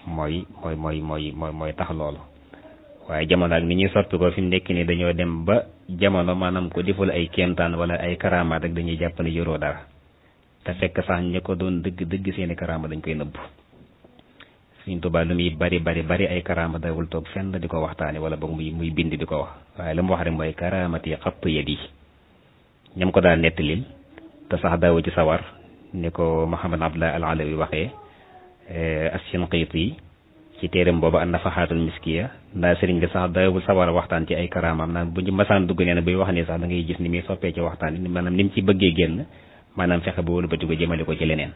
mooy tax loolu waaye jamono ak ni ñuy soppi ko fi mu nekk ni dañoo dem ba jamono maanaam ko deful ay kéemtaan wala ay karamaat rek dañuy jàpp ne yoroo dara te fekk sax ñi ko doon dëgg seeni karaama dañ koy nëbb Sëriñ Tuubaa lu muy bari ay karaama dawul toog fenn di ko waxtaane wala boog muy bind di ko wax waaye la mu wax rek mooy karaamati xattu yadi ñam ko daal nettalil te sax daawu ci sawar ni ko Muhammad Abdullah al Alawi waxee as-Shinqiti ci téeram boobu an nafaxaatul miskiya ndaa sëriñ bi sax daawul sawar a waxtaan ci ay karaamam naan bu ñu masaan dugg nee na buy wax ni sax da ngay gis ni muy soppee ci waxtaan yi maanaam ni mu ci bëggee génn maanaam fexe ba wëlbati ko jëmale ko ci leneen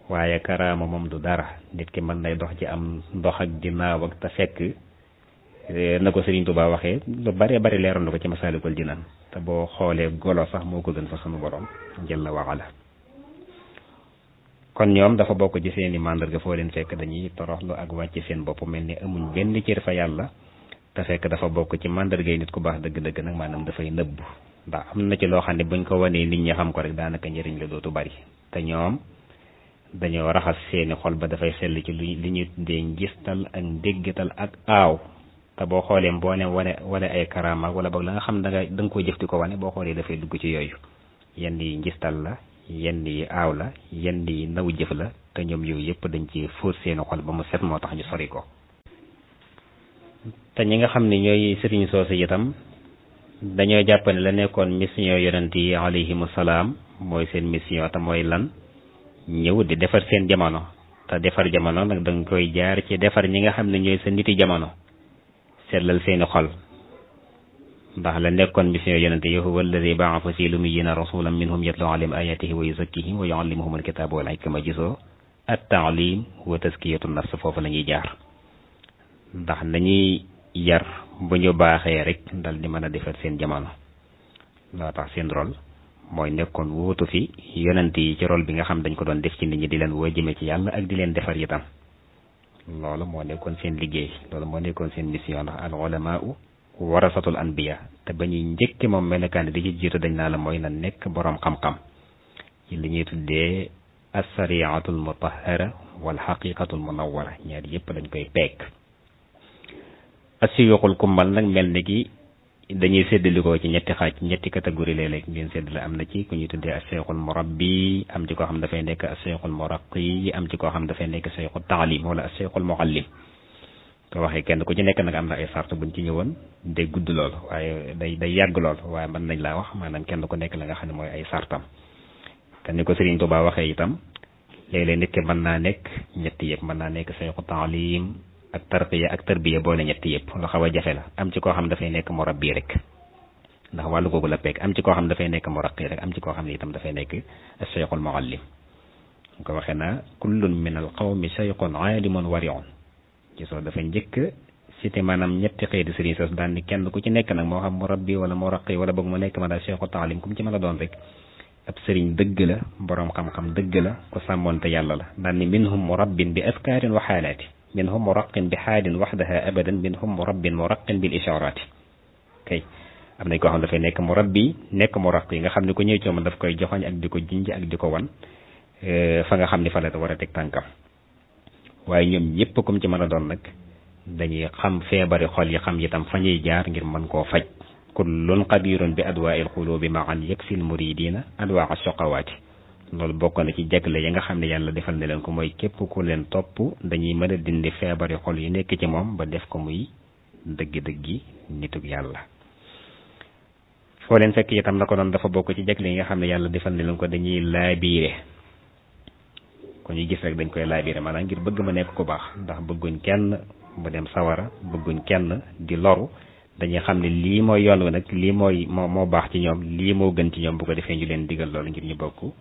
waaye karaama moom du dara nit ki mën nay dox ci am ndox ak di naaw ak te fekk na ko Sëriñ Tuubaa waxee lu bari leeroon na ko ci Masaalikul Jinaan te boo xoolee golo sax moo ko gën fa sunu borom jalla wa ala kon ñoom dafa bokk ci seeni màndarga foo leen fekk dañuy toroxlu ak wàcc seen bopp mel ni amuñ benn cër fa yàlla te fekk dafa bokk ci màndargay nit ku baax dëgg-dëgg nag maanaam dafay nëbbu ndax am na ci loo xam ne buñ ko wanee nit ñi xam ko rek daanaka njëriñ la dootu bari te ñoom dañoo raxas seeni xol ba dafay sell ci li ñuy tuddee ngistal ak ndéggatal ak aaw te boo xoolee mbooleem wane ay karaama wala boog la nga xam da nga koy jëf di ko wane boo xoolee dafay dugg ci yooyu yenn yi ngistal la yenn yi aaw la yenn yi naw jëf la te ñoom yooyu yëpp dañ ci fóot seeni xol ba mu set moo tax ñu sori ko te ñi nga xam ne ñooy sëriñ soosu itam dañoo jàpp ne la nekkoon mission yonent yi alayhimu salaam mooy seen mission te mooy lan ñëw di defar seen jamono te defar jamono nag danga koy jaar ci defar ñi nga xam ne ñooy sa niti jamono seetlal seeni xol ndax la nekkoon mission yonent yi huwa alladi ba'atha fi lummiyyiina rasulan minhum yatlu alayhim ayatihi wa yuzakkihim wa yuallimuhum alkitaba wal hikma gisoo at-ta'lim wa tazkiyatu nafs foofu la ñuy jaar ndax nañuy yar bu ñu baaxee rek dal di mën a defar seen jamono loo tax seen rôle mooy nekkoon wuutu fi yonent yi ci rôle bi nga xam dañ ko doon def ci nit ñi di leen woo jëme ci yàlla ak di leen defar itam loolu moo nekkoon seen liggéey loolu moo nekkoon seen mission ndax al ulamaa'u warasatul anbiya te ba ñuy njëkk moom melokaan di ci jiitu dañ naa la mooy na nekk boroom xam-xam ci li ñuy tuddee as-sari'atul mutahhara wal haqiqatul munawwara ñaar yëpp dañ koy peek asiyuxul kumbal nag mel ni ki dañuy séddalikoo ci ñetti xaaj ñetti catégorie léeg-léeg ngeen séddale am na ci ku ñuy tuddee as cheikhul murabbi am ci koo xam dafay nekk as cheikhul muraqi am ci koo xam dafay nekk cheikhul taalim wala as cheikhul muallim ko waxee kenn ku ci nekk nag am na ay sart buñ ci ñëwoon day gudd lool waaye day yàgg lool waaye mën nañ laa wax maanaam kenn ku nekk la nga xam ne mooy ay sartam te ni ko Serigne Touba waxee itam léeg-léeg nit ki mën naa nekk ñetti yëpp mën naa nekk cheikhul taalim ak tarqiya ak tarbiya boole ñetti yëpp lu xaw a jafe la am ci koo xam dafay nekk murabbi rek ndax wàllu googu la pekk am ci koo xam dafay nekk muraqi rek am ci koo xam ne itam dafay nekk cheikhul muallim ko waxee na kullun min al qawmi cheikhun aalimun wariun ci soo dafa njëkk cité maanaam ñetti xeeti sëriñ sos daan ni kenn ku ci nekk nag moo xam murabbi wala muraqi wala boog mu nekk ma daal cheikhul taalim ku mu ci mën a doon rek ab sëriñ dëgg la boroom xam-xam dëgg la ko sàmmoonte yàlla la daan ni minhum murabbin bi afkaarin wa xaalaati minhum muraqin bi xaalin waxdaha abadan minhum murabbin muraqin bil ishaaraati kay am nañ koo xam dafay nekk murabbi nekk muraqi nga xam ne ko ñëw ci moom daf koy joxoñ ak di ko junj ak di ko wan fa nga xam ni fa la war a teg tànkam waaye ñoom ñëpp comme ci mën a doon nag dañuy xam feebari xol yi xam itam fa ñuy jaar ngir mën koo faj kullun qadirun bi adwaa'il qulubi ma'an yakfil muridina adwaa shaqawaati loolu bokk na ci jagle yi nga xam ne yàlla defal na leen ko mooy képp ku leen topp dañuy mën a dindi feebari xol yu nekk ci moom ba def ko muy dëgg-dëggi nitug yàlla foo leen fekk itam na ko doon dafa bokk ci jagle yi nga xam ne yàlla defal na leen ko dañuy laabiire ko ñu gis rek dañ koy laabiire maanaam ngir bëgg ma nekk ku baax ndax bëgguñ kenn mu dem sawara bëgguñ kenn di loru dañuy xam ne lii mooy yoon wi nag lii mooy moo baax ci ñoom lii moo gën ci ñoom bu ko defee ñu leen digal loolu ngir ñu bokk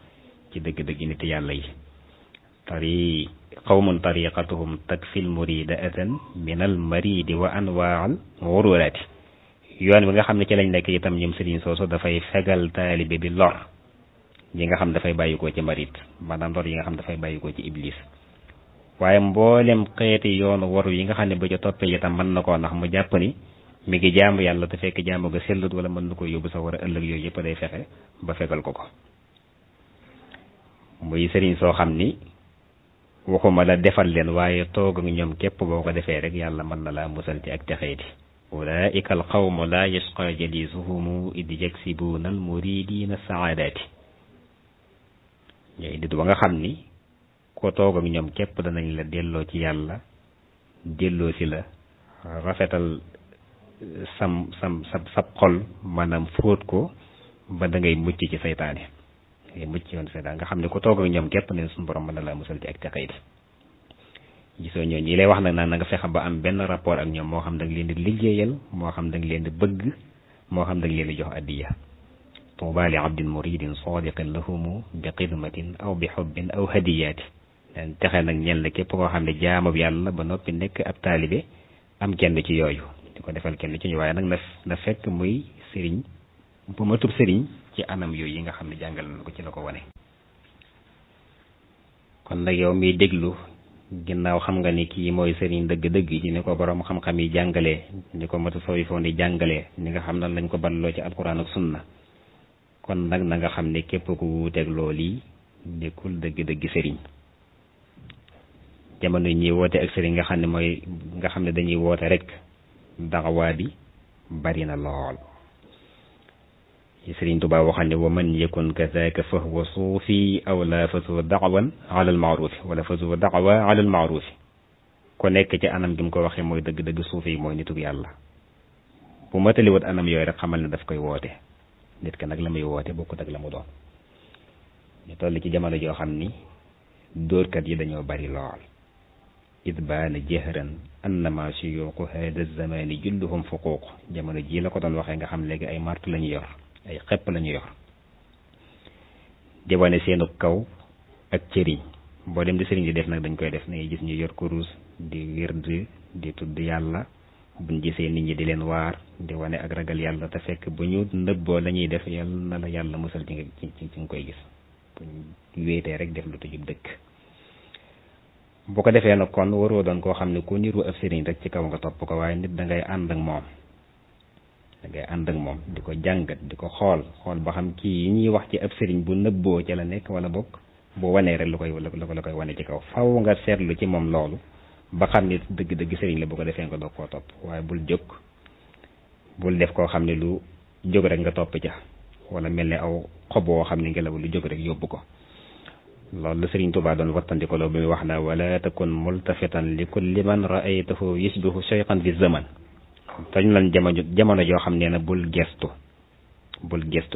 ci dëgg-dëgg nit yàlla yi qawmun tariqatuhum takfil murida atan min al maridi wa anwaal wururaati yoon bi nga xam ne ci lañ nekk itam ñoom sëriñ soosu dafay fegal taalibe bi lor yi nga xam dafay bàyyikoo ci marit maanaam lor yi nga xam dafay bàyyikoo ci iblis waaye mboolem xeeti yoonu waru yi nga xam ne ba ca toppee itam mën na koo ndax mu jàpp ni mi ngi jaamu yàlla te fekk jaamu ga sellut wala mën na ko yóbbu sa war a ëllëg yooyu yëpp day fexe ba fegal ko muy sëriñ soo xam ni waxuma la defal leen waaye toog ak ñoom képp boo ko defee rek yàlla mën na laa musal ci ak texeeti ulaika al qawmu la yashqa jalisuhum id yaksibuuna al muridina saadaati ñooy nit ba nga xam ni ko toog ak ñoom képp danañ la delloo ci yàlla delloo si la rafetal sab xol maanaam fóot ko ba da ngay mucc ci saytaane ngay mucc yoon saytaan nga xam ne ko toog ak ñoom képp ne suñu borom mën na laa musal ci ak texeeti gisoo ñoo ñi lay wax nag naan na nga fexe ba am benn rapport ak ñoom moo xam da nga leen di liggéeyal moo xam da nga leen di bëgg moo xam da nga leen di jox addiya tuuba li abdin muridin sadiqin lahumu bi xidmatin aw bi xubbin aw hadiyaati leen texe nag ñel la képp koo xam ne jaamab yàlla ba noppi nekk ab taalibe am kenn ci yooyu di ko defal kenn ci ñu waaye nag na fekk muy sëriñ bu ma tub sëriñ ci anam yooyu yi nga xam ne jàngal na ko ci la ko wane kon nag yow miy déglu ginnaaw xam nga ni kii mooy sëriñ dëgg-dëgg ci ni ko borom xam-xam yi jàngalee ni ko matu sooy foon di jàngalee ni nga xam nan lañ ko balloo ci alquran ak sunna kon nag na nga xam ne képp ku wuuteeg loolu yi nekkul dëgg-dëgg sëriñ jamono yi ñuy woote ak sëriñ nga xam ne mooy nga xam ne dañuy woote rek daxawaa bi bari na lool sëriñ Tuubaa waxal ne wa man yakun kazaka fa huwa suufi aw la fa suwa daxawan ala al maarufi wala fa suwa daxawa ala al maarufi ko nekk ci anam gi mu ko waxee mooy dëgg-dëgg suufi mooy nitug yàlla bu mataliwut anam yooyu rek xamal ne daf koy woote nit ka nag la muy woote bokkut ak la mu doon ñu toll ci jamono joo xam ni dóorkat yi dañoo bari lool id baana jahran annama suyuqu hada zamani julluhum fuquuq jamono jii la ko doon waxee nga xam léegi ay martu la ñu yor ay xepp la ñu yor di wane seenu kaw ak cëriñ boo dem di sëriñ di def nag dañ koy def na ngay gis ñu yor kurus di wird di tudd yàlla buñ gisee nit ñi di leen waar di wane ak ragal yàlla te fekk bu ñu nëbboo la ñuy def yàlla na la yàlla musal ci nga koy gis buñ wéetee rek def lu tëjub dëkk bu ko defee nag kon waroo doon koo xam ne ku niru ab sëriñ rek ci kaw nga topp ko waaye nit da ngay ànd ak moom di ko jàngat di ko xool ba xam kii yi ñuy wax ci ab sëriñ bu nëbboo ca la nekk wala bokk bu wanee rek la koy wane ci kaw faw nga seetlu ci moom loolu ba xam ne dëgg-dëgg sëriñ la bu ko defee nga doog koo topp waaye bul jóg bul def koo xam ne lu jóg rek nga topp ca wala mel ne aw xob woo xam ne ngelaw lu jóg rek yóbbu ko. loolu la Sëriñ Tuubaa doon wattandiko loo bi muy wax na wala takun multafitan li kulli man ra'aytahu yusbihu shay'an fi zaman tañ lan jamono joo xam ne na bul gestu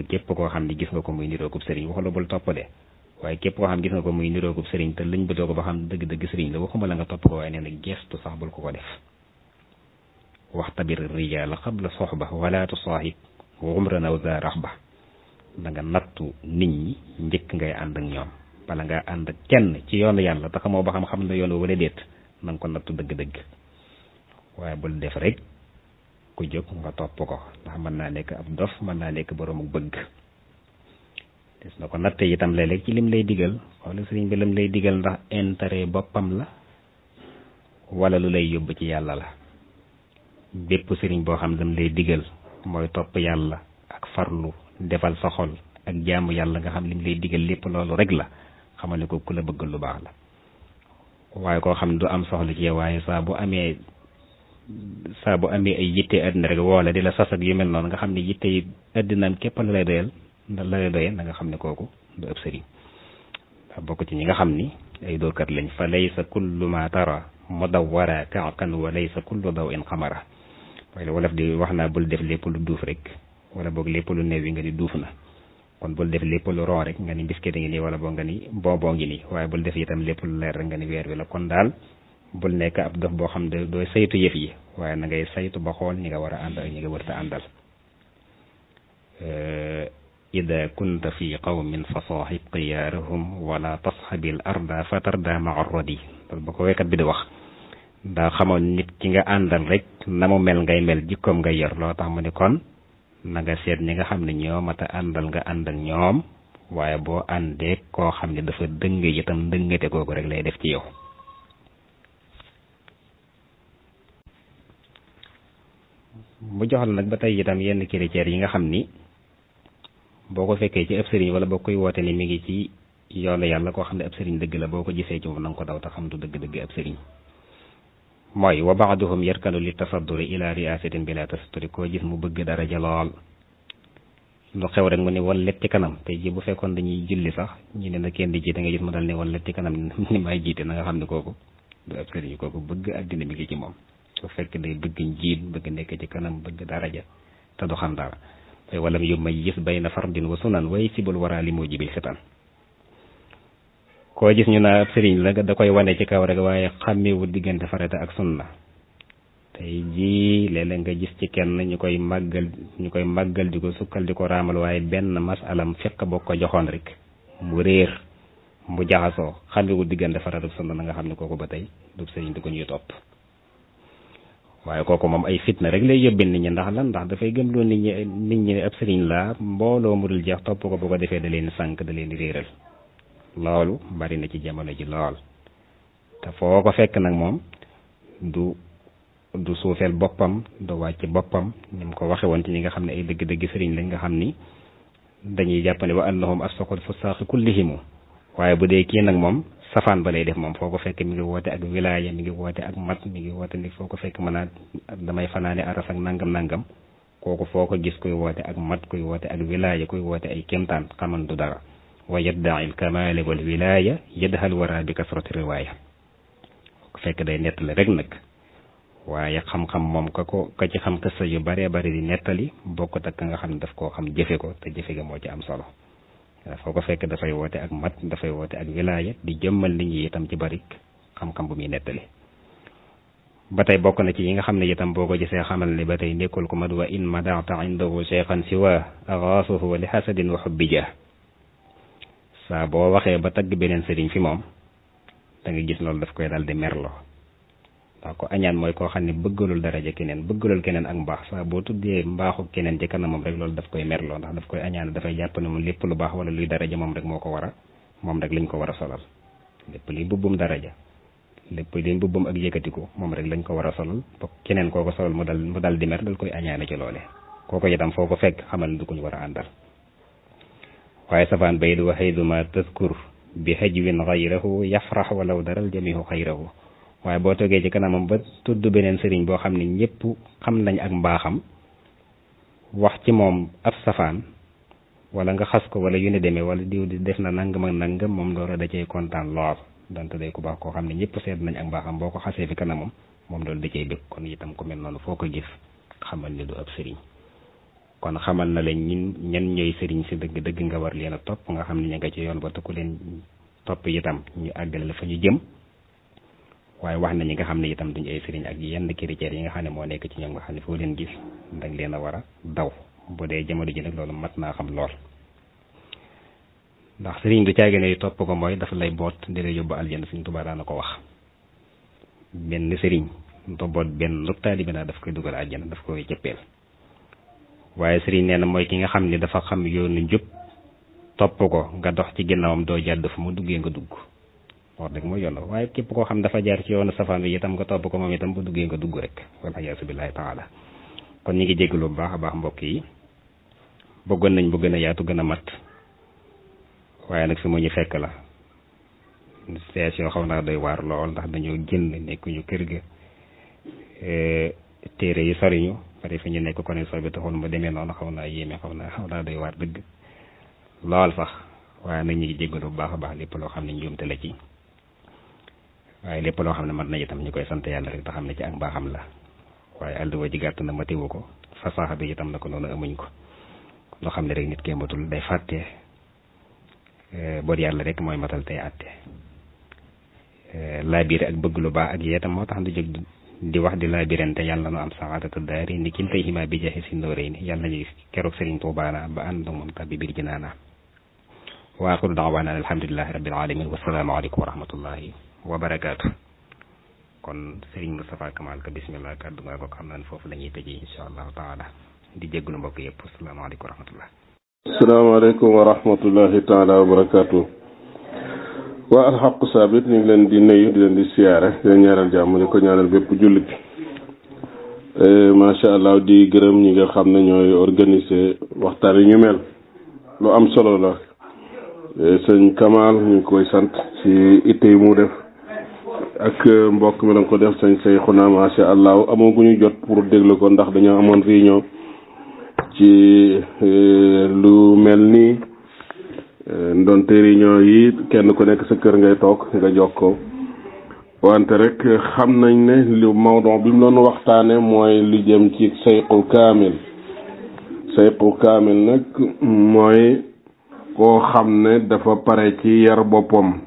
képp koo xam ne gis nga ko muy niroogub sëriñ waxula bul topp de waaye képp koo xam gis nga ko muy niroogub sëriñ te lañ bëtoo ko ba xam dëgg-dëgg sëriñ la waxuma la nga topp ko waaye nee na gestu sax bul ko def. waxtabir rijaala qabla soxba wala tusaahib umran aw za raxba da nga nattu nit ñi njëkk ngay ànd ak ñoom bala nga ànd ak kenn ci yoonu yàlla te xamoo ba xam na yoon wala déet na nga ko nattu dëgg-dëgg waaye bul def rek ku jóg nga topp ko ndax mën naa nekk ab dof mën naa nekk boroomu bëgg. des na ko natte itam léeg-léeg ci lim lay digal wala sëriñ bi lim lay digal ndax intérêt boppam la wala lu lay yóbbu ci yàlla la. bépp sëriñ boo xam lim lay digal mooy topp yàlla ak farlu defal sa xol ak jaamu yàlla nga xam lim lay digal lépp loolu rek la xamal ne ko ku la bëggal lu baax la. waaye koo xam du am soxla ci waaye saa bu amee ay yitte àddina rek woola di la sas ak yu mel noonu nga xam ne yitte yi àddinaam képp la lay doyal na nga xam ne kooku du ëpp sëriñ ndax bokk ci ñi nga xam ni ay dóorkat lañ fa laysa kullu ma tara mudawwara ka'kan wa laysa kullu daw in xamara waaye wolof di wax naa bul def lépp lu duuf rek wala boog lépp lu neew yi nga ni duuf na kon bul def lépp lu ron rek nga ni biscuit ngi nii wala boog nga ni bonbon ngi nii waaye bul def itam lépp lu leer rek nga ni weer wi la kon daal bul nekk ab dof boo xam ne dooy saytu yëf yi waaye na ngay saytu ba xool ñi nga war a ànd ak ñi nga wërta àndal. ida kunta fi qawmin fa saaxib xiyaarahum wala tasxabil arda fa tarda maa rodi loolu ba ko waykat bi di wax daa xamoon nit ki nga àndal rek na mu mel ngay mel jikkoom ngay yor loo tax mu ne kon na nga seet ñi nga xam ne ñoo mat a àndal nga ànd ak ñoom waaye boo àndee koo xam ne dafa dëng itam dëngate kooku rek lay def ci yow. mu joxal nag ba tey itam yenn critères yi nga xam ni boo ko fekkee ci ab sëriñ wala boo koy woote ni mi ngi ci yoonu yàlla koo xam ne ab sëriñ dëgg la boo ko gisee ci moom na nga ko daw te xam du dëgg-dëgg ab sëriñ mooy wa baaduhum yarkanu li tasadduri ila riasatin bila tasaturi koo gis mu bëgg daraja lool lu xew rek mu ne wal letti kanam tey ji bu fekkoon dañuy julli sax ñu ne na kenn di jiite nga gis mu dal ne wal letti kanam ni may jiite na nga xam ne kooku du ab sëriñ kooku bëgg àddina mi ngi ci moom su fekk day bëgg njiit bëgg nekk ci kanam bëgg daraja te du xam dara way walam yumayyiz bayna fardin wa sunan way sibul wara li mujibil fitan koo gis ñu naa ab sëriñ la da koy wane ci kaw rek waaye xàmmewul diggante farata ak sunna tey jii léeg-léeg nga gis ci kenn ñu koy màggal di ko sukkal di ko raamal waaye benn masalam fekk boo ko joxoon rek mu réer mu jaxasoo xàmmewul diggante farata ak sunna na nga xam ne kooku ba tey du sëriñ di ko ñuy topp waaye kooku moom ay fitna rek lay yóbbin nit ñi ndax lan ndax dafay gëmloo nit ñi ab sëriñ la mbooloo mu dul jeex topp ko bu ko defee da leen sànq da leen réeral loolu bari na ci jamono ji lool te foo ko fekk nag moom du suufeel boppam du wàcc boppam ni mu ko waxe woon ci ñi nga xam ne ay dëgg-dëgg sëriñ lañ nga xam ni dañuy jàppane wa annahum asfaqul fusaaqi kullihimu waaye bu dee kii nag moom safaan ba lay def moom foo ko fekk mi ngi woote ak wilaaya mi ngi woote ak mat mi ngi woote ni foo ko fekk mën a damay fanaane aras ak nangam kooku foo ko gis kuy woote ak mat kuy woote ak wilaaya kuy woote ay kéemtaan xaman du dara wa yadda'i al-kamaal wal wilaaya yadhal wara bi kasrati riwaaya ko fekk day nettali rek nag waaye xam-xam moom ka ci xam kissa yu bare bari di nettali bokkut ak ka nga xam ne daf koo xam jëfe ko te jëfe ga moo ci am solo foo ko fekk dafay woote ak mat dafay woote ak wilaaya di jëmmal nit ñi itam ci bari xam-xam bu muy nettali ba tey bokk na ci yi nga xam ne itam boo ko gisee xamal ne ba tey nekkul ko mat wa in madata indahu cheikhan siwa agaasuhu li hasadin wa hubbi jah saa boo waxee ba tagg beneen sëriñ fi moom da nga gis loolu daf koy dal di merloo ndax ko añaan mooy koo xam ne bëggalul daraja keneen bëggalul keneen ak mbaax saa boo tuddee mbaaxu keneen ci kanamam rek loolu daf koy merloo ndax daf koy añaan dafay jàpp ne moom lépp lu baax wala luy daraja moom rek moo ko war a moom rek lañ ko war a solal lépp luy mbubbum daraja lépp luy mbubbum ak yëkkatiku moom rek lañ ko war a solal ba keneen koo ko solal mu dal di mer dal koy añaane ci loole kooko itam foo ko fekk xamal ne du ko ñu war a àndal waaye safaan bay du waxeyduma tazkur bi hajwin xayrahu yafrax walaw daral jamihu xayrahu waaye boo toogee ci kanamam ba tudd beneen sëriñ boo xam ne ñëpp xam nañ ak mbaaxam wax ci moom ab safaan wala nga xas ko wala yu ne demee wala diw di def na nangam ak nangam moom loolu da cay kontaan lool donte day ku baax koo xam ne ñëpp seet nañ ak mbaaxam boo ko xasee fi kanamam moom loolu da cay bëgg. kon itam ku mel noonu foo ko gis xamal ni du ab sëriñ. kon xamal na leen ñan ñooy sëriñ si dëgg nga war leen a topp nga xam ne ña nga ci yoon ba te ku leen topp itam ñu àggale la fa ñu jëm. waaye wax na ñi nga xam ne itam duñu ay sëriñ ak yenn critères yi nga xam ne moo nekk ci ñoom nga xam ne foo leen gis danga leen a war a daw. bu dee jamono ji nag loolu mat naa xam lool ndax sëriñ du caagi ne topp ko mooy dafa lay boot di la yóbbu aljana. Sëriñ Tuubaa daana ko wax benn sëriñ do boot benn lu taalibe naa daf koy dugal aljana daf koy jëppeel. waaye sëriñ nee na mooy ki nga xam ne dafa xam yoonu njub topp ko nga dox ci ginnaawam doo jàdd fu mu duggee nga dugg wax dëgg mooy yoon waaye képp koo xam dafa jaar ci yoonu safaan bi itam nga topp ko moom itam bu duggee nga dugg rek wala yaasu billaahi taala. kon ñu ngi jégalu bu baax a baax mbokk yi bëggoon nañ bu gën a yaatu gën a mat waaye nag fi mu ñu fekk la situation xaw naa doy waar lool ndax dañoo génn nekkuñu kër ga téere yi soriñu pare fi ñu nekk connexion bi taxul mu demee noonu xaw naa yéeme xaw naa doy waar dëgg lool sax waaye nag ñu ngi jégalu bu baax a baax lépp loo xam ne njuumte la ci waaye lépp loo xam ne mat na itam ñu koy sant yàlla rek te xam ne ci ak mbaaxam la. waaye àlluwa ji gàtt na ma teewu ko fasaaxa bi itam na ko noonu amuñ ko loo xam ne rek nit kee matul day fàtte boot yàlla rek mooy matal tey àtte laabire ak bëgg lu baax ak yeetam moo tax du jóg di wax di laabirante yàlla nu am saxaatata daari ni kin tey ximaa bi jeexe si nóoré ni yàlla nañu keroog Sëriñ Tuubaana ba ànd moom tabbi biir jinaana wa axiru da'waana alhamdulillahi rabbil alamin wasalaamu aleykum wa rahmatullahi wa barakaatu. kon Serigne Moustapha Kamal Ka bismillah kàddu nga ko xam naa ne foofu la ñuy tëjee incha allahu taala di jégalu mbokk yëpp asalaamaaleykum wa rahmatullah. asalaamaaleykum wa rahmatullahi taala wa barakaatu. waa alxaqu saabit ñu ngi leen di nuyu di leen di siyaare di leen ñaanal jàmm di ko ñaanal bépp jullit macha allah di gërëm ñi nga xam ne ñooy organiser waxtaan yi ñu mel lu am solo la sëñ Kamal ñu ngi koy sant ci itte yi mu def. ak mbokk mi lañ ko def sañ say xunaa macha allah amaguñu jot pour déglu ko ndax dañoo amoon réunion ci lu mel nii ndonte réunion yi kenn ku nekk sa kër ngay toog nga jokkoo wante rek xam nañ ne lu mawdon bi mu doon waxtaane mooy lu jëm ci sayqul kaamil nag mooy koo xam ne dafa pare ci yar boppam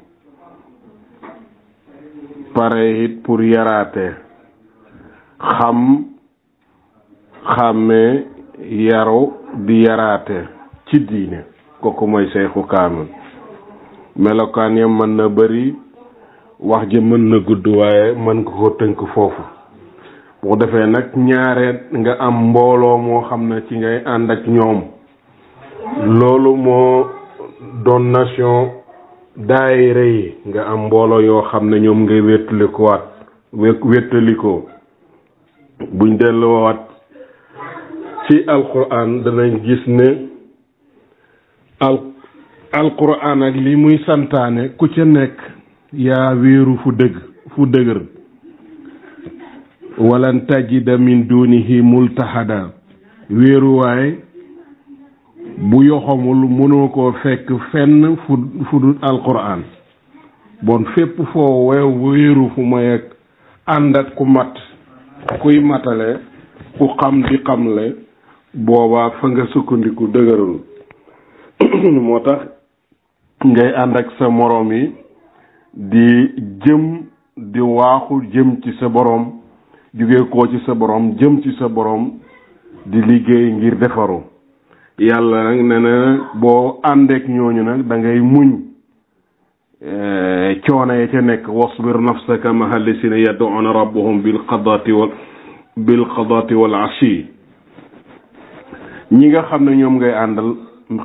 pare it pour yaraate xàmmee yaru di yaraate ci diine kooku mooy sayxu kaamil melokaan ya mën na bari wax ji mën na gudd waaye mën nga ko tënk foofu bu defee nag ñaare nga am mbooloo moo xam ne ci ngay ànd ak ñoom loolu moo doon nation daayira yi nga am mbooloo yoo xam ne ñoom ngay wéttalikoo buñ delluwaat ci alquran danañ gis ne alquran ak li muy santaane ku ca nekk yaa wéeru fu dëgër walan tajida min dunihi multahada wéeruwaay bu yoxamul mënoo koo fekk fenn fu dul alquran bon fépp foo wéeru fu may ak ànd ak ku mat kuy matale ku xam di xamle boobaa fa nga sukkandiku dëgërul moo tax ngay ànd ak sa moroom yi di waaxu jëm ci sa borom jóge koo ci sa borom jëm ci sa borom di liggéey ngir defaru yàlla nag ne na boo àndeek ñooñu nag da ngay muñ coono ya ca nekk wasbir nafsaka ma'a llaziina yad'uuna rabbahum bil qadaati wal ashi ñi nga xam ne ñoom ngay àndal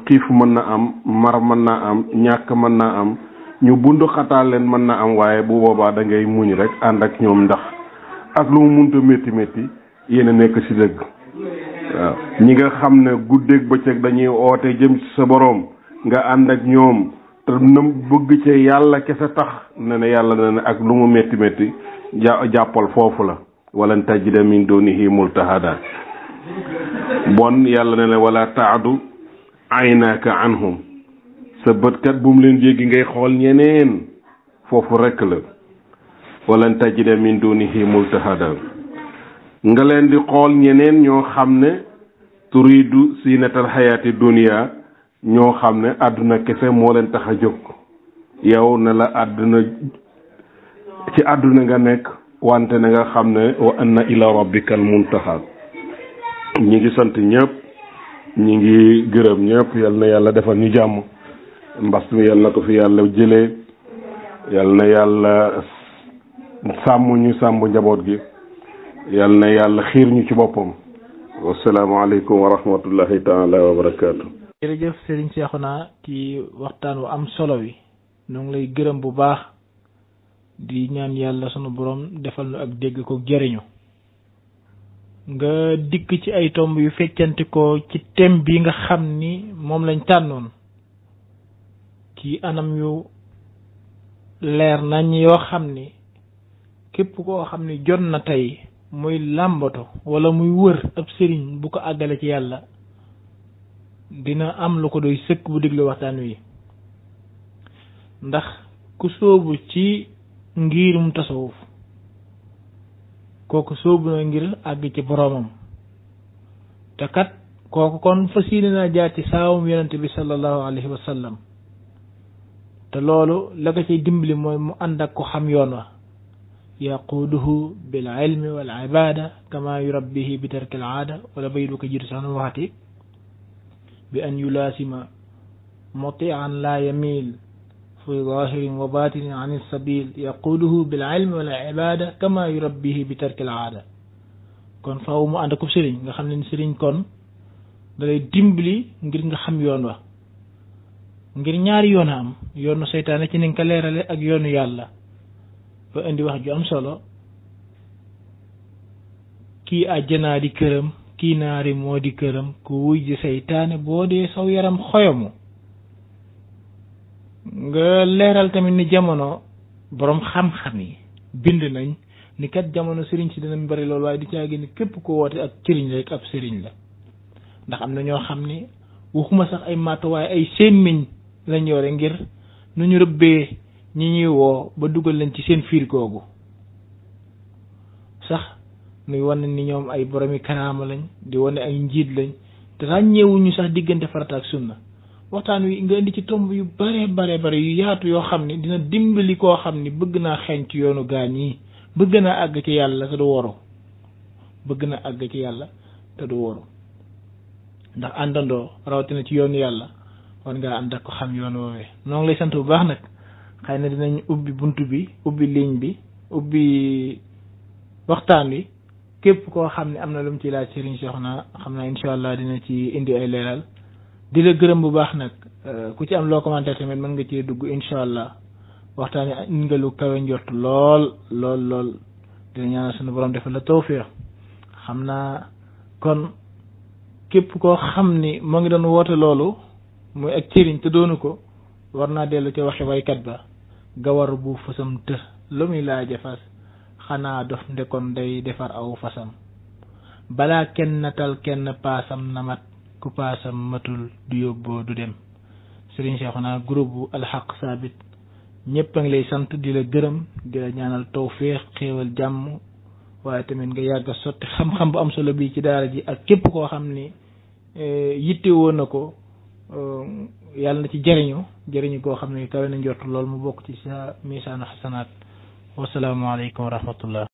xiif mën na am mar mën na am ñàkk mën na am ñu bundu xataal leen mën na am waaye bu boobaa da ngay muñ rek ànd ak ñoom ndax ak lu mu munta métti métti yéen a nekk ci dëgg waaw ñi nga xam ne guddeeg bëccëg dañuy oote jëm ci sa boroom nga ànd ak ñoom te na bëgg ci yàlla kese tax ne ne yàlla ne ne ak lu mu métti métti jàppal foofu la walan tajida min dunihi multahada bon yàlla ne la wala taadu aynaaka anhum sa bëtkat bu mu leen jéggi ngay xool ñeneen foofu rekk la walan tajida min dunihi multahada nga leen di xool ñeneen ñoo xam ne turidu sinatal xayaati dunia ñoo xam ne àdduna kese moo leen tax a jóg yow ne la àdduna ci àdduna nga nekk wante na nga xam ne wa anna ila rabbikal muntaha ñi ngi sant ñëpp ñi ngi gërëm ñëpp yal na yàlla defal ñu jàmm mbas mi yal na ko fi yàlla jëlee yal na yàlla sàmm ñu sàmm njaboot gi yal na yàlla xiir ñu ci boppam wasalaamaaleykum wa rahmatullahi taala wa barakaatu. jërëjëf Serigne Cheikhouna ci waxtaan wu am solo wi ñoo ngi lay gërëm bu baax di ñaan yàlla sunu borom defal nu ak dégg ko jëriñu nga dikk ci ay tomb yu feccante ko ci thème bi nga xam ni moom lañ tànnoon ci anam yu leer nañ yoo xam ni képp koo xam ni jot na tey muy làmbato wala muy wër ab sëriñ bu ko àggale ci yàlla dina am lu ko doy sëkk bu déglu waxtaan wi ndax ku sóobu ci ngirum tasawuf kooku sóobu na ngir àgg ci boroomam te kat kooku kon fas yéene naa jaar ci saawum yonente bi sallallahu alayhi wa sallam te loolu la ko ciy dimbali mooy mu ànd ak ko xam yoon wa yaquuduhu bil ilmi wal ibada kama yurabbihi bi tarki al aada wala bayit bu ko jiitu sax nu waxati bi an yulaasima mutian la yamil fi zahirin wa batinin an sabil yaquuduhu bil ilmi wal ibada kama yurabbihi bi tarki al aada kon faaw mu ànd ak sëriñ nga xam ne sëriñ kon da lay dimbali ngir nga xam yoon wa ngir ñaari yoon a am yoonu seytaane ci ni nga ko leerale ak yoonu yàlla ba indi wax ju am solo kii àjjanaa di këram kii naari moo di këram ku wuy ji seytaane boo dee saw yaram xoyomu nga leeral tamit ni jamono boroom xam-xam yi bind nañ ni kat jamono sëriñ si dinañ bari loolu waaye di caagi ni képp ko woote ak sëriñ rek ab sëriñ la ndax am na ñoo xam ni waxuma sax ay matuwaay ay sémmiñ lañ yore ngir nu ñu rëbbee ñi ñuy woo ba dugal leen ci seen fiir googu sax nuy wane ni ñoom ay boromi karaama lañ di wane ay njiit lañ te ràññeewuñu sax diggante farata ak sunna waxtaan wi nga indi ci tomb yu bare yu yaatu yoo xam ne dina dimbali koo xam ni bëgg naa xeeñ ci yoonu gaañ yi bëgg naa àgg ci yàlla te du woru ndax àndandoo rawatina ci yoonu yàlla war ngaa ànd ak ko xam yoon woowee noo ngi lay sant bu baax nag xëy na dinañ ubbi buntu bi ubbi ligne bi ubbi waxtaan wi képp koo xam ne am na lu mu ci laaj Serigne Cheikhouna xam naa incha allah dina ci indi ay leeral di la gërëm bu baax nag ku ci am loo commenté tamit mën nga cee dugg incha allah waxtaan wi indi nga lu kawe njort lool dina ñaanal suñu borom defal la tawfiq xam naa kon képp koo xam ni moo ngi doon woote loolu muy ak cëriñ te doonu ko war naa dellu ca waxe waykat ba gawar bu fasam të lu muy laaja fas xanaa dof ndekon day defar aw fasam balaa kenn natal kenn paasam na mat ku paasam matul du yóbboo du dem Serigne Cheikhouna groupe bu alxaq saabit ñëpp a ngi lay sant di la gërëm di la ñaanal tawféex xéewal jàmm waaye tamit nga yàgg a sotti xam-xam bu am solo bii ci daara ji ak képp koo xam ni yitte woon na ko yàlla na ci jëriñu koo xam ne kawe na njort lool mu bokk ci sa misaanu xasanaat wasalaamualeykum wa rahmatullah